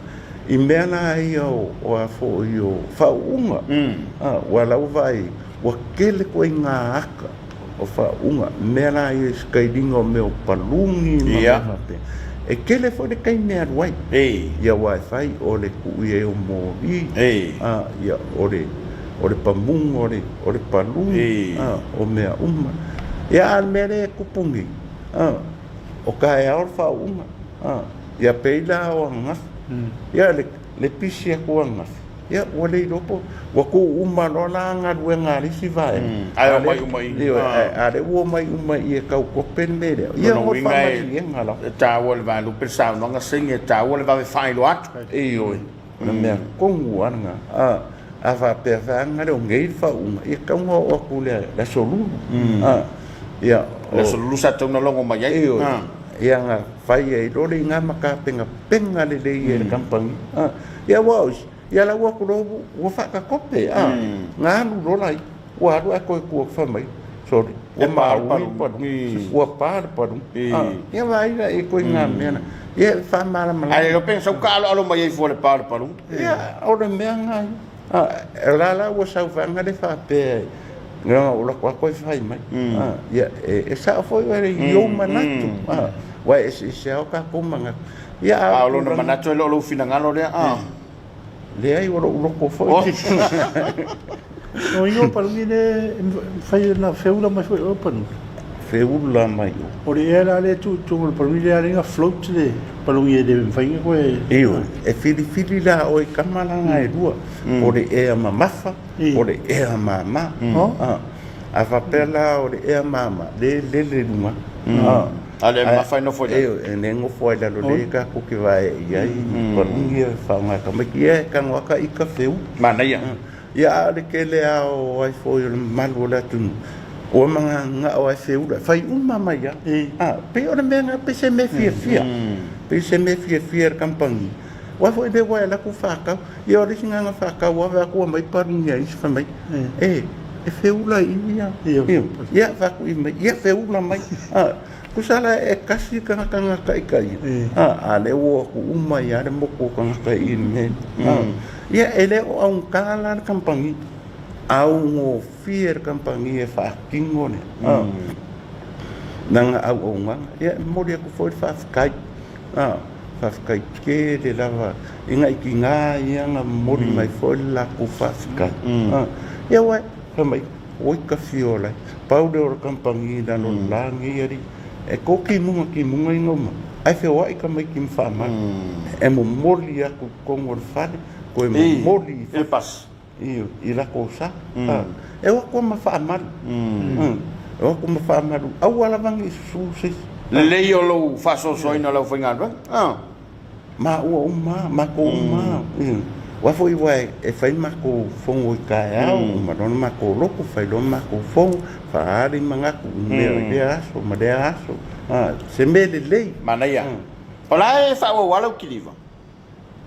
[SPEAKER 3] i mea la ia o, o a foi o faauuga, a, aua o la ua vaai, ua tele ituaiga ata o faauuga, mea la ia i se tailiga o mea o paluni ma mea faapea. E tele foi le taimi e alu ai, ia aua e fai o le tuu i ai o moli, a, ia o le, o le pamuga o le, o le paluni, a, o mea uma. Ia a o le mea lea e tupu nei, A, o taeao le faauuga. A, ia pei la o ananafi. Ia le, le pisi atu ananafi, ia ua le iloa po, ua tuu uma loa la galuega a le isi vaega.
[SPEAKER 1] Ae omai uma i i.
[SPEAKER 3] Ioe, ae, a lea ua omai uma i i e tau kope le mea lea. Ia
[SPEAKER 1] mo le faamalieina lava. E taua i le vaelupe le saunoaga saini, e taua le vave faailoa atu.
[SPEAKER 3] Ioe. O le mea tonu lava lena. A, a faapea vaega lea o nei le faauuga, ia tatau ona oo atu i le aso Lulu. A, ia,
[SPEAKER 1] o. Le aso Lulu sa tatau ona logo mai ai.
[SPEAKER 3] Ioe. Ia na fai ai loa le iga ma tapenapenaga lelei e le kamupani. A, ia aua o isi, ia la ua o atu loa ua faatatope, a, na alu loa la ia. Ua alu ae toe tu atu fai mai, sorry, ua maui le palu, ua pa le palu. Ia vaai la i ituaiga mea na. Ia e faamalamalama.
[SPEAKER 1] Ae le iloa pe na sau taaloalo mai ai fua i le pa o le palu.
[SPEAKER 3] Ia, o le mea lena ia. O la la ua sau vaega lea faapea leaga ua alu atu ai fai mai. Ia, e sao foi oe i ou manatu. Aua e eseese lava o tatou manatu.
[SPEAKER 1] Ia, a o lona manatu e le o lou finagalo lea.
[SPEAKER 3] Leai, ua lou loto foi.
[SPEAKER 2] O igoa paluni le e mafai ona feula mai foi oe paluni.
[SPEAKER 3] Feula mai
[SPEAKER 2] o. O le ea la lea e tuu i totonu o le paluni lea ala ai ona float le paluni e le mafai ona toe.
[SPEAKER 3] Ioe, e filifili la oe i tama la na e lua, o le ea mamafa, o le ea mama. A faapea la o le ea mama, lea e lele i luga.
[SPEAKER 1] A o le mamafa e nofo i
[SPEAKER 3] lalo. Ioe, e nofo ai i lalo lea tatou te vae i ai i paluni ia e faaaoga e tamaiti. Ia e tago lava ta ita feula.
[SPEAKER 1] Manaia.
[SPEAKER 3] Ia a o le tele lava o ai foi o le mamalu o le atunuu, ua mananao lava e feula, e fai uma mai lava. A, pei o le mea lena, pei se mea fiafia, pei se mea fiafia i le kamupani. Aua foi lea ua e alu atu faatau, ia o le isi agaga faatau ave atu aumai paluni a isi fai mai, e, e feula i i ia. Ia, fai atu i mai, ia feula mai. A, tusa la e tasi le tagata na taitaia, a, a lea ua o atu uma ai lava le motu o tagata i i le mea lea. Ia, e le o augata la le kamupani, augofie le kamupani e faatino le lana auaunaga. Ia, e momoli atu foi le faafetai, faafetai tele lava i nai tina ia na momoli mai foi le latou faafetai. Ia, aua, fai mai, oi ka fia ola ai. Pau lea o le kamupani i lalo o le la nei alii, e to timuga timuga ina uma, ae feoai tamaiti ma faamanu. E momoli atu i totonu o le fale, toe momoli
[SPEAKER 1] i fafo
[SPEAKER 3] i latou sa. E o atu ma faamalu. E o atu ma faamalu, aua lava ne i susu se isi.
[SPEAKER 1] Lelei o lou faasoasoaina o le aufaigaluega.
[SPEAKER 3] Maua uma, matou uma. Aua foi aua e fai matou fono i taeao, uma loa ona matou lotu, fai loa matou fono, faaali manatu i mea i lea aso ma lea aso. Se mea lelei.
[SPEAKER 1] Manaia. O la e faaauau lava lau kiliva?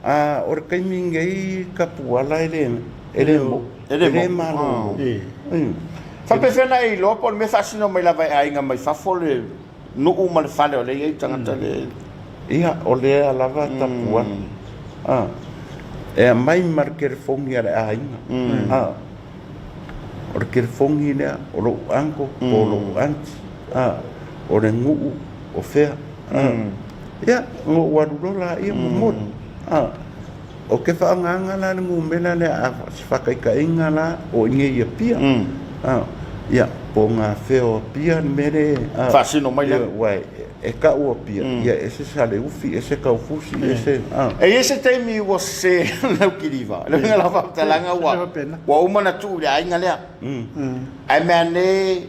[SPEAKER 3] A, o le taimi nei Kapuala e le, e le mo, e le malolo.
[SPEAKER 1] Faapefea ona e iloa po o le mea e faasino mai lava e aiga mai fafo le nuu ma le fale o lea e i ai tagata le.
[SPEAKER 3] Ia, o lea lava Kapuala. A, e aumai ma le telefoni a le aiga. A, o le telefoni lea o lou uncle po o lou aunty. A, o le nuu o fea. Ia, ona ou alu loa laia momoli. Ou te faaaogaina la le numera lea a se faataitaiga la o i inei i Apia. Ia, po o gafea o Apia le mea lea
[SPEAKER 1] e faasino mai lea.
[SPEAKER 3] Aua e tau Apia, ia ese Saleufi, ese Taufusi, ese.
[SPEAKER 1] E i ai se taimi ua sese lau kiliva? Le uiga o lau faamatalaga ua uma ona tuu i le aiga lea. Ae mea ane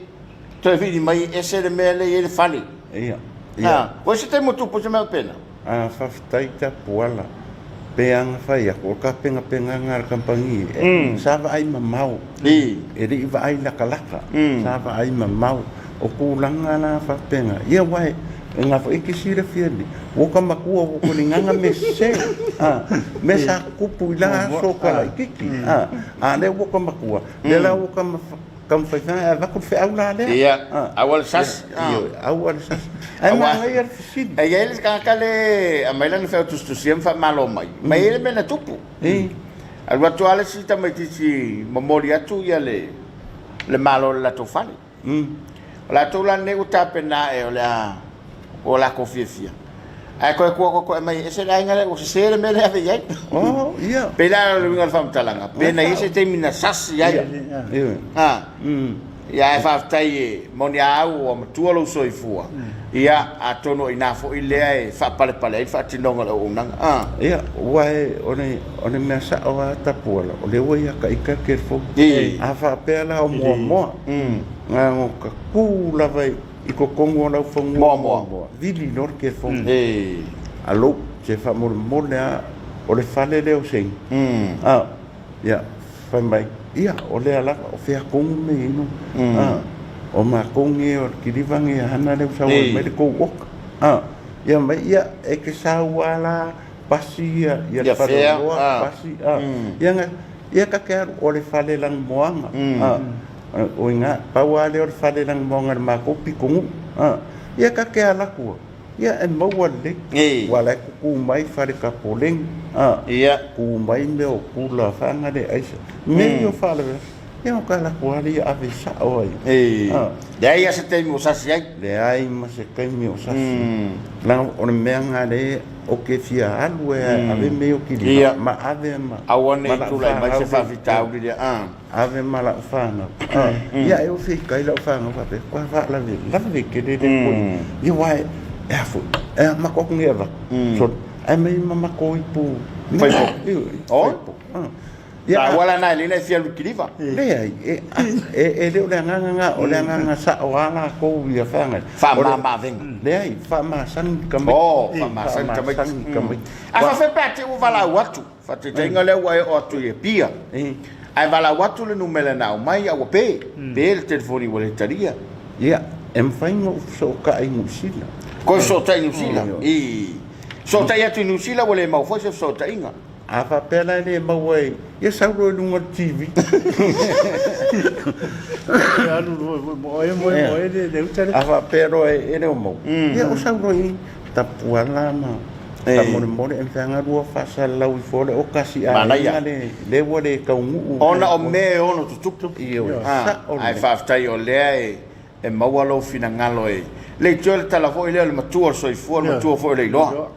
[SPEAKER 1] Toe vili mai ese le mea lea i ai le fale.
[SPEAKER 3] Ia. Ia.
[SPEAKER 1] Ua se taimi ua tupu se mea faapena?
[SPEAKER 3] A, faafetai Tapuala. Pe a na fai atu, o le tapenapenaga a le kamupani, sa vaai mamao. E le i vaai latalata, sa vaai mamao. O tulaga la faapena, ia aua e na foi e te silafia nei, ua ta matua ua ta ligaga mea sese, a, mea sa tutupu i la aso ta laitiiti, a, a lea ua ta matua, lea la ua ta Taumafai fana e avatu le feau la lea.
[SPEAKER 1] Ia, aua le sasi.
[SPEAKER 3] Ioe, aua le sasi. Ae manaia le fesili.
[SPEAKER 1] E i ai le tagata lea e aumai lana feau tusitusia ma faamalo mai, ma e i ai le mea na tupu. Alu atu lava le isi tamaitiiti momoli atu ia le le malo i le latou fale. O latou la lenei ua tapena ae o le a ua latou fiafia. Ae toe tua atu mai e ese le aiga lea ua sese le mea lea e ave i ai.
[SPEAKER 3] Oh, ia.
[SPEAKER 1] Pei la o le uiga o le faamatalaga, pe na i ai se taimi na sasi ai.
[SPEAKER 3] Ia.
[SPEAKER 1] Ha. Ia ae faafetai e moni a au ua matua lou soifua. Ia atonu o inā foi lea e faapalepale ai le faatinoga o le auaunaga. Ha.
[SPEAKER 3] Ia, ua e, o le, o le mea sa'o a Tapuala, o lea ua ia ka ika le telefoni. A faapea la o Moamoa, na ona ta tu lava i i totonu o lau fanua
[SPEAKER 1] Moamoa,
[SPEAKER 3] vili loa le telefoni. Alo, se faamolemole a, o le fale lea o Seini. A, ia, fai mai, ia, o lea lava, o fea tonu mea i ai A, o matou nei o le kiliva nei a hana lea ua sau ai mai le tou oka. A, ia mai, ia, e te sau a la, pasi ia, ia le fale oloa, pasi, a, ia, na, ia ta te alu, o le fale lanumoana. A, o i ina, pau lava lea o le fale lanumoana i le matou pitonuu. A, ia ta te alu atu lava, ia e maua lelei. Aua o la e tutu mai fale tapoleni, a, tu mai mea o pula faagaleaisa, mea ia o faalavelave. Ia ona ta alu atu lava lea ave sao ai.
[SPEAKER 1] Leai lava se taimi o sasi ai.
[SPEAKER 3] Leai ma se taimi o sasi. Leaga o le mea lena lea ou te fia alu e ave mea o kiliva ma ave ma
[SPEAKER 1] Aua ne i tulai mai se faafitauli lea.
[SPEAKER 3] Ave ma lau fanau. Ia e ofi kai lau fanau faapea, kua faalavelave tele le koi. Ia aua e a foi, e a matou atu nei avatu. Sole, ae mai ma matou ipu
[SPEAKER 1] Faipo.
[SPEAKER 3] Faipo.
[SPEAKER 1] Ia, a ua la na e lena e fia alu i kiliva.
[SPEAKER 3] Leai, e, e, e le o le agaga na, o le agaga sa'o a latou ia feagai.
[SPEAKER 1] Faamama avega.
[SPEAKER 3] Leai, faamasani tamaiti.
[SPEAKER 1] Oh, faamasani tamaiti.
[SPEAKER 3] Faamasani tamaiti.
[SPEAKER 1] A faafefea pe a te i ua valaau atu? Faataitaiga lea ua e oo atu i Apia, ae valaau atu le numera na aumai a ua pe, pe le telefoni ua le talia.
[SPEAKER 3] Ia, e mafai ona ou fesootai i Niu Sila.
[SPEAKER 1] Koe fesootai i Niu Sila? I. Fesootai atu i Niu Sila ua le maua foi se fesootaiga.
[SPEAKER 3] A faapea la e le maua e, ia sau loa i luga o le TV. A faapea loa e le o maua, ia o sau loa i Tapuala ma faamolemole e mafai ona lua faasalalau ifo le oka si aiga le le ua le taunuu.
[SPEAKER 1] Ona o mea e ono tutupu.
[SPEAKER 3] Ioe, sao
[SPEAKER 1] lelei. Ae faafetai o lea e e maua lou finagalo e leitioa le tala foi lea o le matua o le soifua, o le matua foi o le iloa.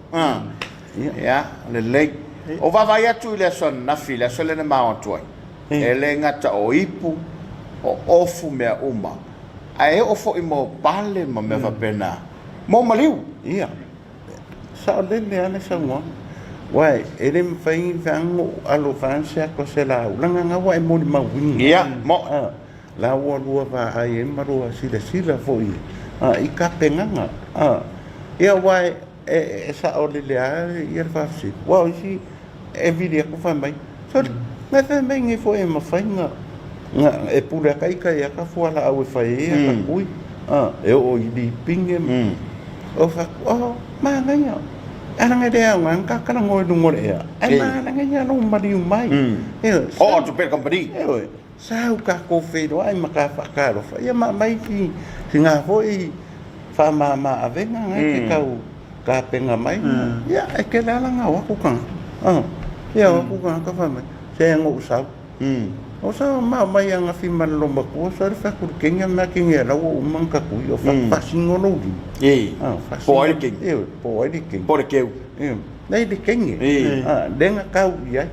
[SPEAKER 1] Ia, lelei. O vaavaai atu i le aso ananafi, le aso lea na ma o atu ai, e le gata o ipu, o ofu mea uma, ae oo foi mo pale ma mea faapena, mo maliu.
[SPEAKER 3] Ia, saolele lava le saunoaga. Aua e le mafai ni feaga ou alo feaga se ata o se laau, leaga na ua e molimauina.
[SPEAKER 1] Ia, mo.
[SPEAKER 3] La ua lua vaai ai ma lua silasila foi i tapenaga. Ia aua e saolele lava le faafesili, aua o isi e vili atu fai mai, sole, na e fai mai nei foi e mafai na e pule ata ita i ata fualaau e fai ai ata tui, e oo i lipine ma. Ou fai atu, oh, manaia. Ae leaga e le aoga ona ta talanoa i luga o le ea, ae manaia lou maliu mai. Ioe.
[SPEAKER 1] Oo atu pea i le kamupani.
[SPEAKER 3] Ioe. Sau tatou feiloai ma ta faatalofa, ia ma aumai sina foi faamama avega na e te tau tapena mai. Ia, e tele lava na o atu tagata. Ia o atu tagata fai mai, se na ou sau. Ou sau ma aumai ananafi ma le loomatua, sau le fai atu i le teine mea teine la ua uma ona tatui, o faasino lou lima.
[SPEAKER 1] Po o ai le teine?
[SPEAKER 3] Ioe, po o ai le teine.
[SPEAKER 1] Po o le keu.
[SPEAKER 3] Nei le teine, lea na tau i ai.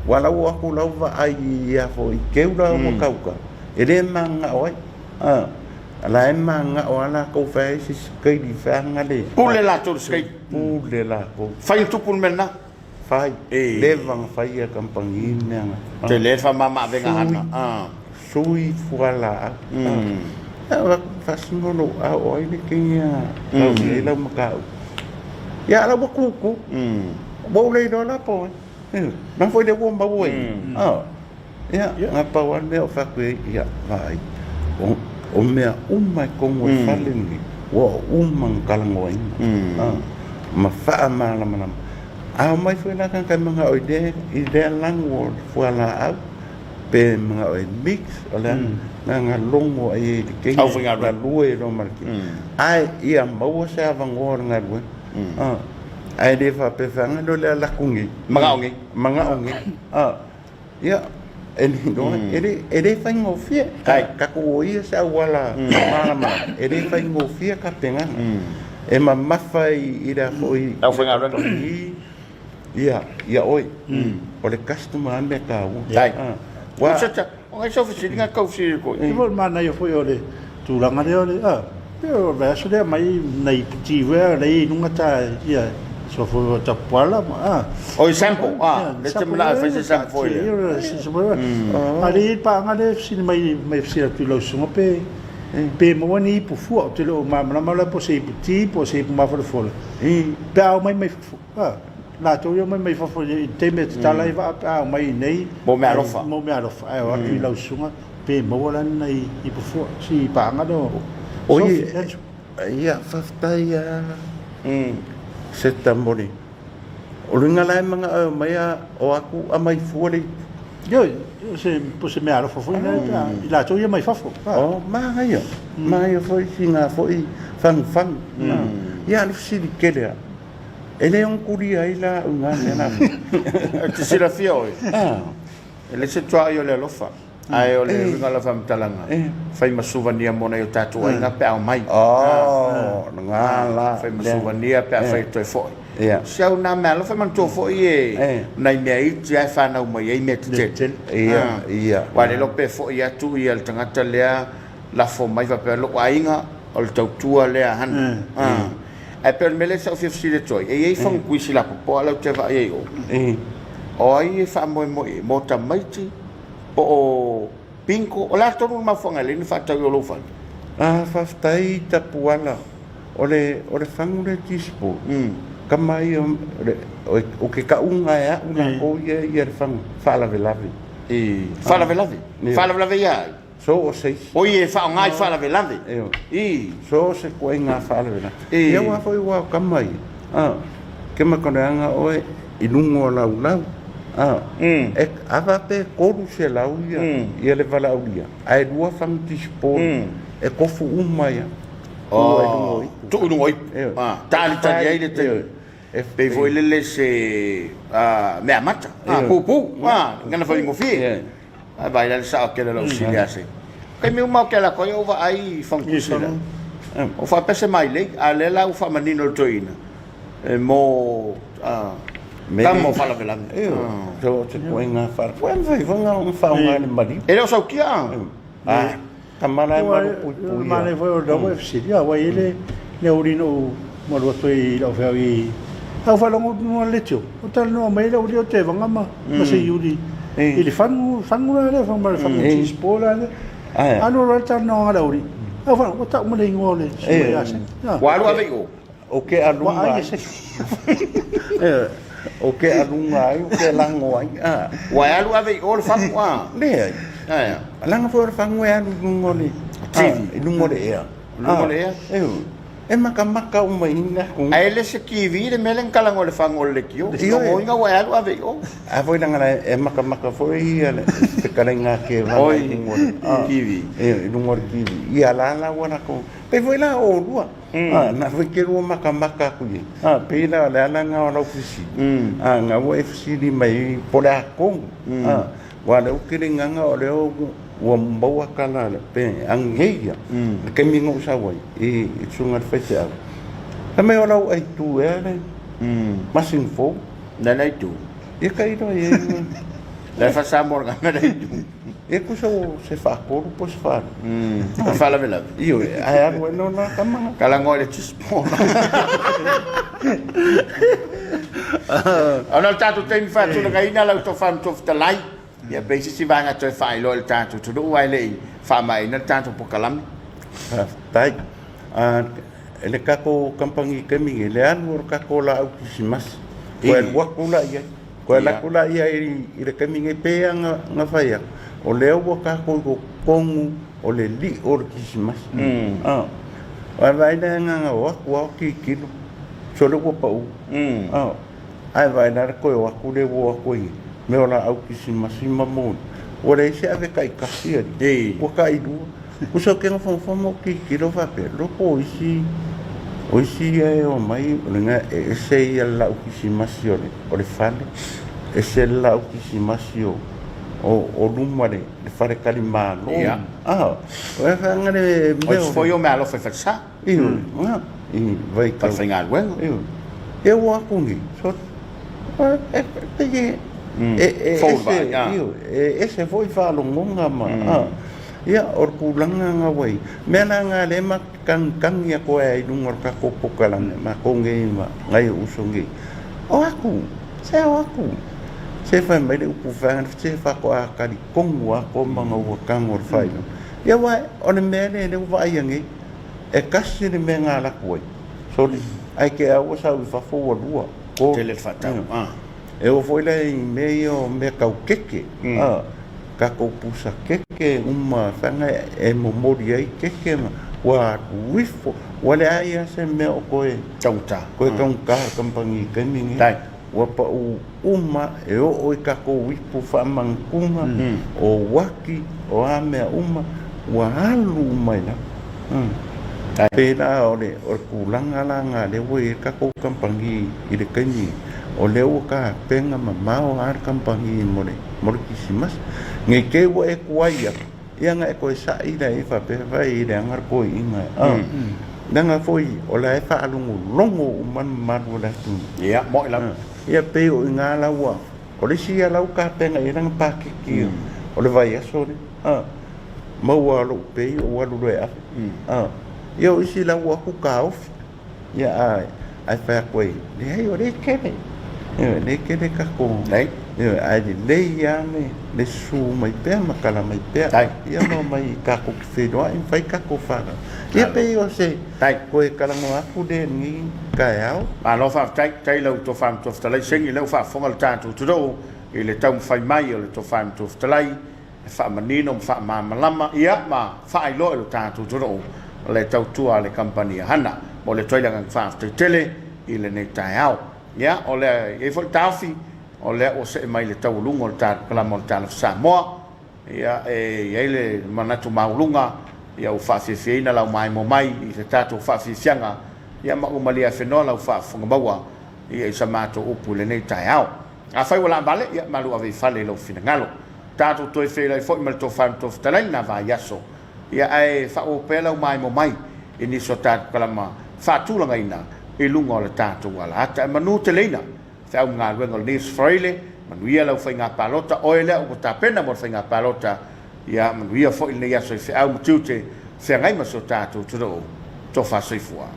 [SPEAKER 3] Ua lau atu lau vaai ia foi keu la ua tau ka, e le mananao ai. La e mananao lava latou fai ai se sikaili feaga le.
[SPEAKER 1] Pule latou i le sikaili.
[SPEAKER 3] Pule latou.
[SPEAKER 1] Fai ona tupu le mea lena.
[SPEAKER 3] Fai. Leva ona fai e kamupani le mea lena.
[SPEAKER 1] Tele le faamama-avega hana.
[SPEAKER 3] Sui fualaau. Faasino lou ao o ai le teine a lau i ai lau mataupu. Ia a la ua kuku. Ua ou le iloa la po o ai. Na foi lea ua maua i. Ia, na pau lava le mea o fai atu ai, ia, vaai, o mea uma i totonu o le fale lenei, ua uma ona talanoaina ma faamalamalama. A omai foi la tagata e manao i lea lanu o le fualaau, Pe manao e mix, o le a na logo ai i le kegi, galue loa ma le kegi. Ae ia maua se avanoa o le galuega. Ae le faapea feaga lea o le alu atu nei.
[SPEAKER 1] Manao nei.
[SPEAKER 3] Manao nei. Ia, e le iloa, e le faigofie. Tatou o ia se auala malamalama, e le faigofie tapenaga. E mamafa i le a foi...
[SPEAKER 1] Aufaigaluega.
[SPEAKER 3] Ia, ia oe. O le customer lava le mea taua.
[SPEAKER 1] Dai. Ua... O ngai sau fesiliga tau fesili atu ai.
[SPEAKER 2] E foi manaia foi o le tulaga lea o le a pe o le vaiaso lea mai nai piti foi lea i luga ta ia so foi o tapuala ma a.
[SPEAKER 1] O i sample a le te mana e fai se sample foi lea.
[SPEAKER 2] A le i paaga lea fesili mai mai fesili atu i lau susuga pe pe maua ni ipu fua ou te le o malamalama la po o se ipu ti po o se ipu mafolefola pe a omai mai fafo. Latou ia omai mai fafo i le taimi e tatala ai vaa pe a omai i inei
[SPEAKER 1] mo meaalofa.
[SPEAKER 2] Mo meaalofa ae o atu i lau susuga pe maua la ni nai ipu fua si paaga lea o Sophie Andrew.
[SPEAKER 3] Ia faafetai a Seta mo le o luga la e manao e omai a o atu aumai fua le ipu.
[SPEAKER 2] Ioe, o se po o se meaalofa foi lea pe a i latou ia mai fafo.
[SPEAKER 3] O manaia, manaia foi sina foi fagufagu. Ia a o le fesili tele lava. E le ono tulia ai la au i na mea na.
[SPEAKER 1] E te silafia oe, e le se tuaoi o le alofa, ae o le uiga o lau faamatalaga, fai ma suvania mo nai o tatou aiga pe a omai.
[SPEAKER 3] Oh, lena la.
[SPEAKER 1] Fai ma suvania pe a fai toe foi. Si au na mea alofa e manatua foi e nai mea iti lava e fanau mai ai mea tetele.
[SPEAKER 3] Ia, ia.
[SPEAKER 1] Aua le iloa pe foi atu le tagata lea lafo mai faapea lou aiga o le tautua lea hana. Ae pei o le mea lea sa ou fia fesili atu ai, e i ai fagutuisi lapopoa la ou te vaai ai i o? O ai e faamoemoe i ai? Mo tamaiti po o bingo? O le a tonu le mafuaaga e ala ai ona faatau i o lou fale?
[SPEAKER 3] A, faafetai Tapuala, o le, o le fagu lea teaspoon, tama ia, o ke kauga e a'u lakou ia ia le fagu, faalavelave.
[SPEAKER 1] I, faalavelave? Faalavelave ia ai?
[SPEAKER 3] So o se isi.
[SPEAKER 1] Oi e faaaoga i faalavelave.
[SPEAKER 3] Ioe.
[SPEAKER 1] I.
[SPEAKER 3] So o se ituaiga faalavelave. I. Ia aua foi ua o tama ia, a, ke makoleaga oe i luga o laulau, a, e ava pe 300 ia, ia le valaaulia, ae lua fagu tisipoli, e tofu uma ia, tuu ai i luga o ipu.
[SPEAKER 1] Tuu i luga o ipu.
[SPEAKER 3] Ioe.
[SPEAKER 1] A, talitali ai le taimi.
[SPEAKER 3] Ioe.
[SPEAKER 1] E pei foi lele se meamata, pupu, gana faigofie.
[SPEAKER 3] Ioe.
[SPEAKER 1] Ae vaai la le sao tele o lau sili ase. Taimi uma ou te alu atu ai ou vaai i fagutusi la. Ou faapea se mailei, a o lea la ua faamanino e le toeaina, e mo tama o faalavelave.
[SPEAKER 3] So o se ituaiga faalavelave. Ua mafai foi ona faaaoga e le maliu.
[SPEAKER 1] E le o sautia a?
[SPEAKER 3] A, tama la e malupuipuia.
[SPEAKER 2] Manaia foi o lea ua e fesili, aua e i ai le aoali na ou malu atu ai i lau feau i Ae ou faalogo atu i le leitio, o talanoa mai ai le aoali o Tevaga ma ma Seiuli i le fagu, fagu la lea, ma le fagu cheese ball la lea. Alu alu ai le talanoaga a le aoali, ae ou faalogo ua tau ma le igoa o le susuga ia Seni.
[SPEAKER 1] Ua alu ave i o?
[SPEAKER 3] O ke aluga ai. O ke aluga ai, o ke lago ai.
[SPEAKER 1] Ua e alu ave i o le fagu a?
[SPEAKER 3] Leai.
[SPEAKER 1] Ae a?
[SPEAKER 3] Leaga foi o le fagu e alu i luga o le
[SPEAKER 1] TV.
[SPEAKER 3] I luga o le ea.
[SPEAKER 1] Luga o le ea?
[SPEAKER 3] Ioe. E makamaka uma i ina atu.
[SPEAKER 1] Ae le se TV le mea lea na talanoa i le fagu o le leitio. Logoina ua e alu ave i o.
[SPEAKER 3] A foi leaga la e makamaka foi ia le fetalaiga a Kevaga i luga o le
[SPEAKER 1] TV.
[SPEAKER 3] Ioe, i luga o le TV. Ia la la ua latou. Pei foi la o oulua. Na foi ke lua makamaka atu i ai. Pei la o le ala lena o lau fesili. Na ua e fesili mai po o le a tonu. Aua o lea ou te le igaga o lea ua maua tala pe anei ia le taimi na ou sau ai i le susuga i le faifeau. Fai mai o lau aitu ea le masina fou.
[SPEAKER 1] Le ala aitu?
[SPEAKER 3] Ia tailo i ai.
[SPEAKER 1] Le faa-Samoa le mea le aitu.
[SPEAKER 3] Ia tusa o se faatolu po o se faalua.
[SPEAKER 1] O faalavelave.
[SPEAKER 3] Ioe, ae alu ai loa la tama.
[SPEAKER 1] Talanoa i le cheeseball. Ona o le tatou taimi faatulagaina lau tofa ma Fetalai, ia pe i se isi vaega toe faailoa i le tatou atunuu ae le i faamaeaina le tatou polokalame.
[SPEAKER 3] Faafetai. E le tatou kamupani i le taimi nei, le alu o le tatou laau kerisimasi, toe alu atu la i ai. Toe alu atu la i ai i le taimi nei, pei lava ona fai atu, o lea ua tatou i totonu o le lio o le kerisimasi. Ae vaai la na ona o atu lava o tilotilo, sole ua pau. Ae vaai la le toe o atu lea ua o atu ai nei, mea o laau kerisimasi ma moli. Ua leai se ave taitasi alii, ua tailua. Uso ou te nofonofo ma ou tilotilo faapea, loko o isi, o isi ia e omai, o lena e ese ia le laau kisimasi o le, o le fale, ese le laau kisimasi o, o, o luma le, le faletalimalo.
[SPEAKER 1] Ia.
[SPEAKER 3] Ah, o le faanga le
[SPEAKER 1] O
[SPEAKER 3] mea
[SPEAKER 1] isi
[SPEAKER 3] o
[SPEAKER 1] foi
[SPEAKER 3] le,
[SPEAKER 1] o meaalofa i falesa,
[SPEAKER 3] ioe, ah, i vaitau.
[SPEAKER 1] Falefaigaluega.
[SPEAKER 3] Ioe. Ia ua o atu nei, so, e, pei e, e, e
[SPEAKER 1] Fou le
[SPEAKER 3] ese,
[SPEAKER 1] vaai, ah.
[SPEAKER 3] ioe, e ese foi faalogoga ma, ah, Ia, o le tulaga na ua i ai. Mea la na lea matou te tagitagi atu ai i luga o le tatou polokalame, matou nei ma nai ou uso nei, o atu, se o atu. Se fai mai le upu faga, se faatoa talitonu lava Koma na ua tago i le faailoga. Ia aua o le mea lea lea ua vaaia nei, e tasi le mea na alu atu ai, sole, ae te i ua sau i fafo ua lua, tolu.
[SPEAKER 1] Tele le faatau. Ah.
[SPEAKER 3] E oo foi la i mea ia o mea tau keke, a, tatou pusa keke uma faga e momoli ai keke ma ua alu ifo, ua leai lava se mea o toe
[SPEAKER 1] Taugata.
[SPEAKER 3] toe taugata i le kamupani i le taimi lenei.
[SPEAKER 1] Tai.
[SPEAKER 3] Ua pau uma e oo i tatou ipu faamagatuga, o uaki, o a mea uma, ua alu uma i lalo.
[SPEAKER 1] Tai.
[SPEAKER 3] Pei la o le tulaga la lena lea ua i ai le tatou kamupani i le taimi lenei, o lea ua tapena mamao lava le kamupani mo le mo le Kirisimasi. Ne i te i ua e tuai atu, ia ona e toe sa'i lea i ai faapea, fai i leaga le toeaina e. A, leaga foi o la e faalogologo uma le mamalu o le atunuu.
[SPEAKER 1] Ia, mo'i lava.
[SPEAKER 3] Ia pei o i ina la ua, o le isi ia la ua tapena i ai lana paketi o le vaiaso lea. A, maua lou pay ou alu loa e ave. A, ia o isi la ua o atu taofi. Ia, ae, ae fai atu ai, leai, o lea e tele. Ioe, o lea e tele tatou.
[SPEAKER 1] Leai.
[SPEAKER 3] Ioe, ae lelei lava le, le susu mai pea ma tala mai pea.
[SPEAKER 1] Tai.
[SPEAKER 3] Ia ma omai tatou te feiloai ma fai tatou fanau. Ia pei o se
[SPEAKER 1] Tai.
[SPEAKER 3] toe talanoa atu lea i lenei taeao.
[SPEAKER 1] Malo faafetai, tai lau Tofa Matua Fetalai Segi, lea ua faafofoga le tatou atunuu i le taumafai mai o le Tofa Matua Fetalai e faamanino ma faamalamalama, ia, ma faailoa i lo tatou atunuu le tautua a le kamupani a Hana. Momoli atu ai le agaga faafetai tele i lenei taeao. Ia, o lea e i ai foi le taofi, o lea ua see mai le taualuga o le tatou kalama o le Talofa Samoa. Ia, e i ai le manatu maualuga, ia ua faafiafiaina lau maimoa mai i le tatou faafiafiaga, ia ma ua maliafenoa lau faafofoga maua ia i sa matou upu i lenei taeao. Afai ua laavale, ia malu ave i fale i lou finagalo. Tatou toe feiloai foi ma le Tofa Matua Fetalai i lena vaiaso. Ia ae faaauau pea lau maimoa mai i nisi o tatou kalama faatulagaina i luga o le tatou alaata. E manu teleina feau ma galuega o lenei aso Faraile, manuia lau faiga palota, oe lea ua tapena mo le faiga palota, ia manuia foi lenei aso i feau ma tiute feagai ma si o tatou atunuu. Tofa soifua.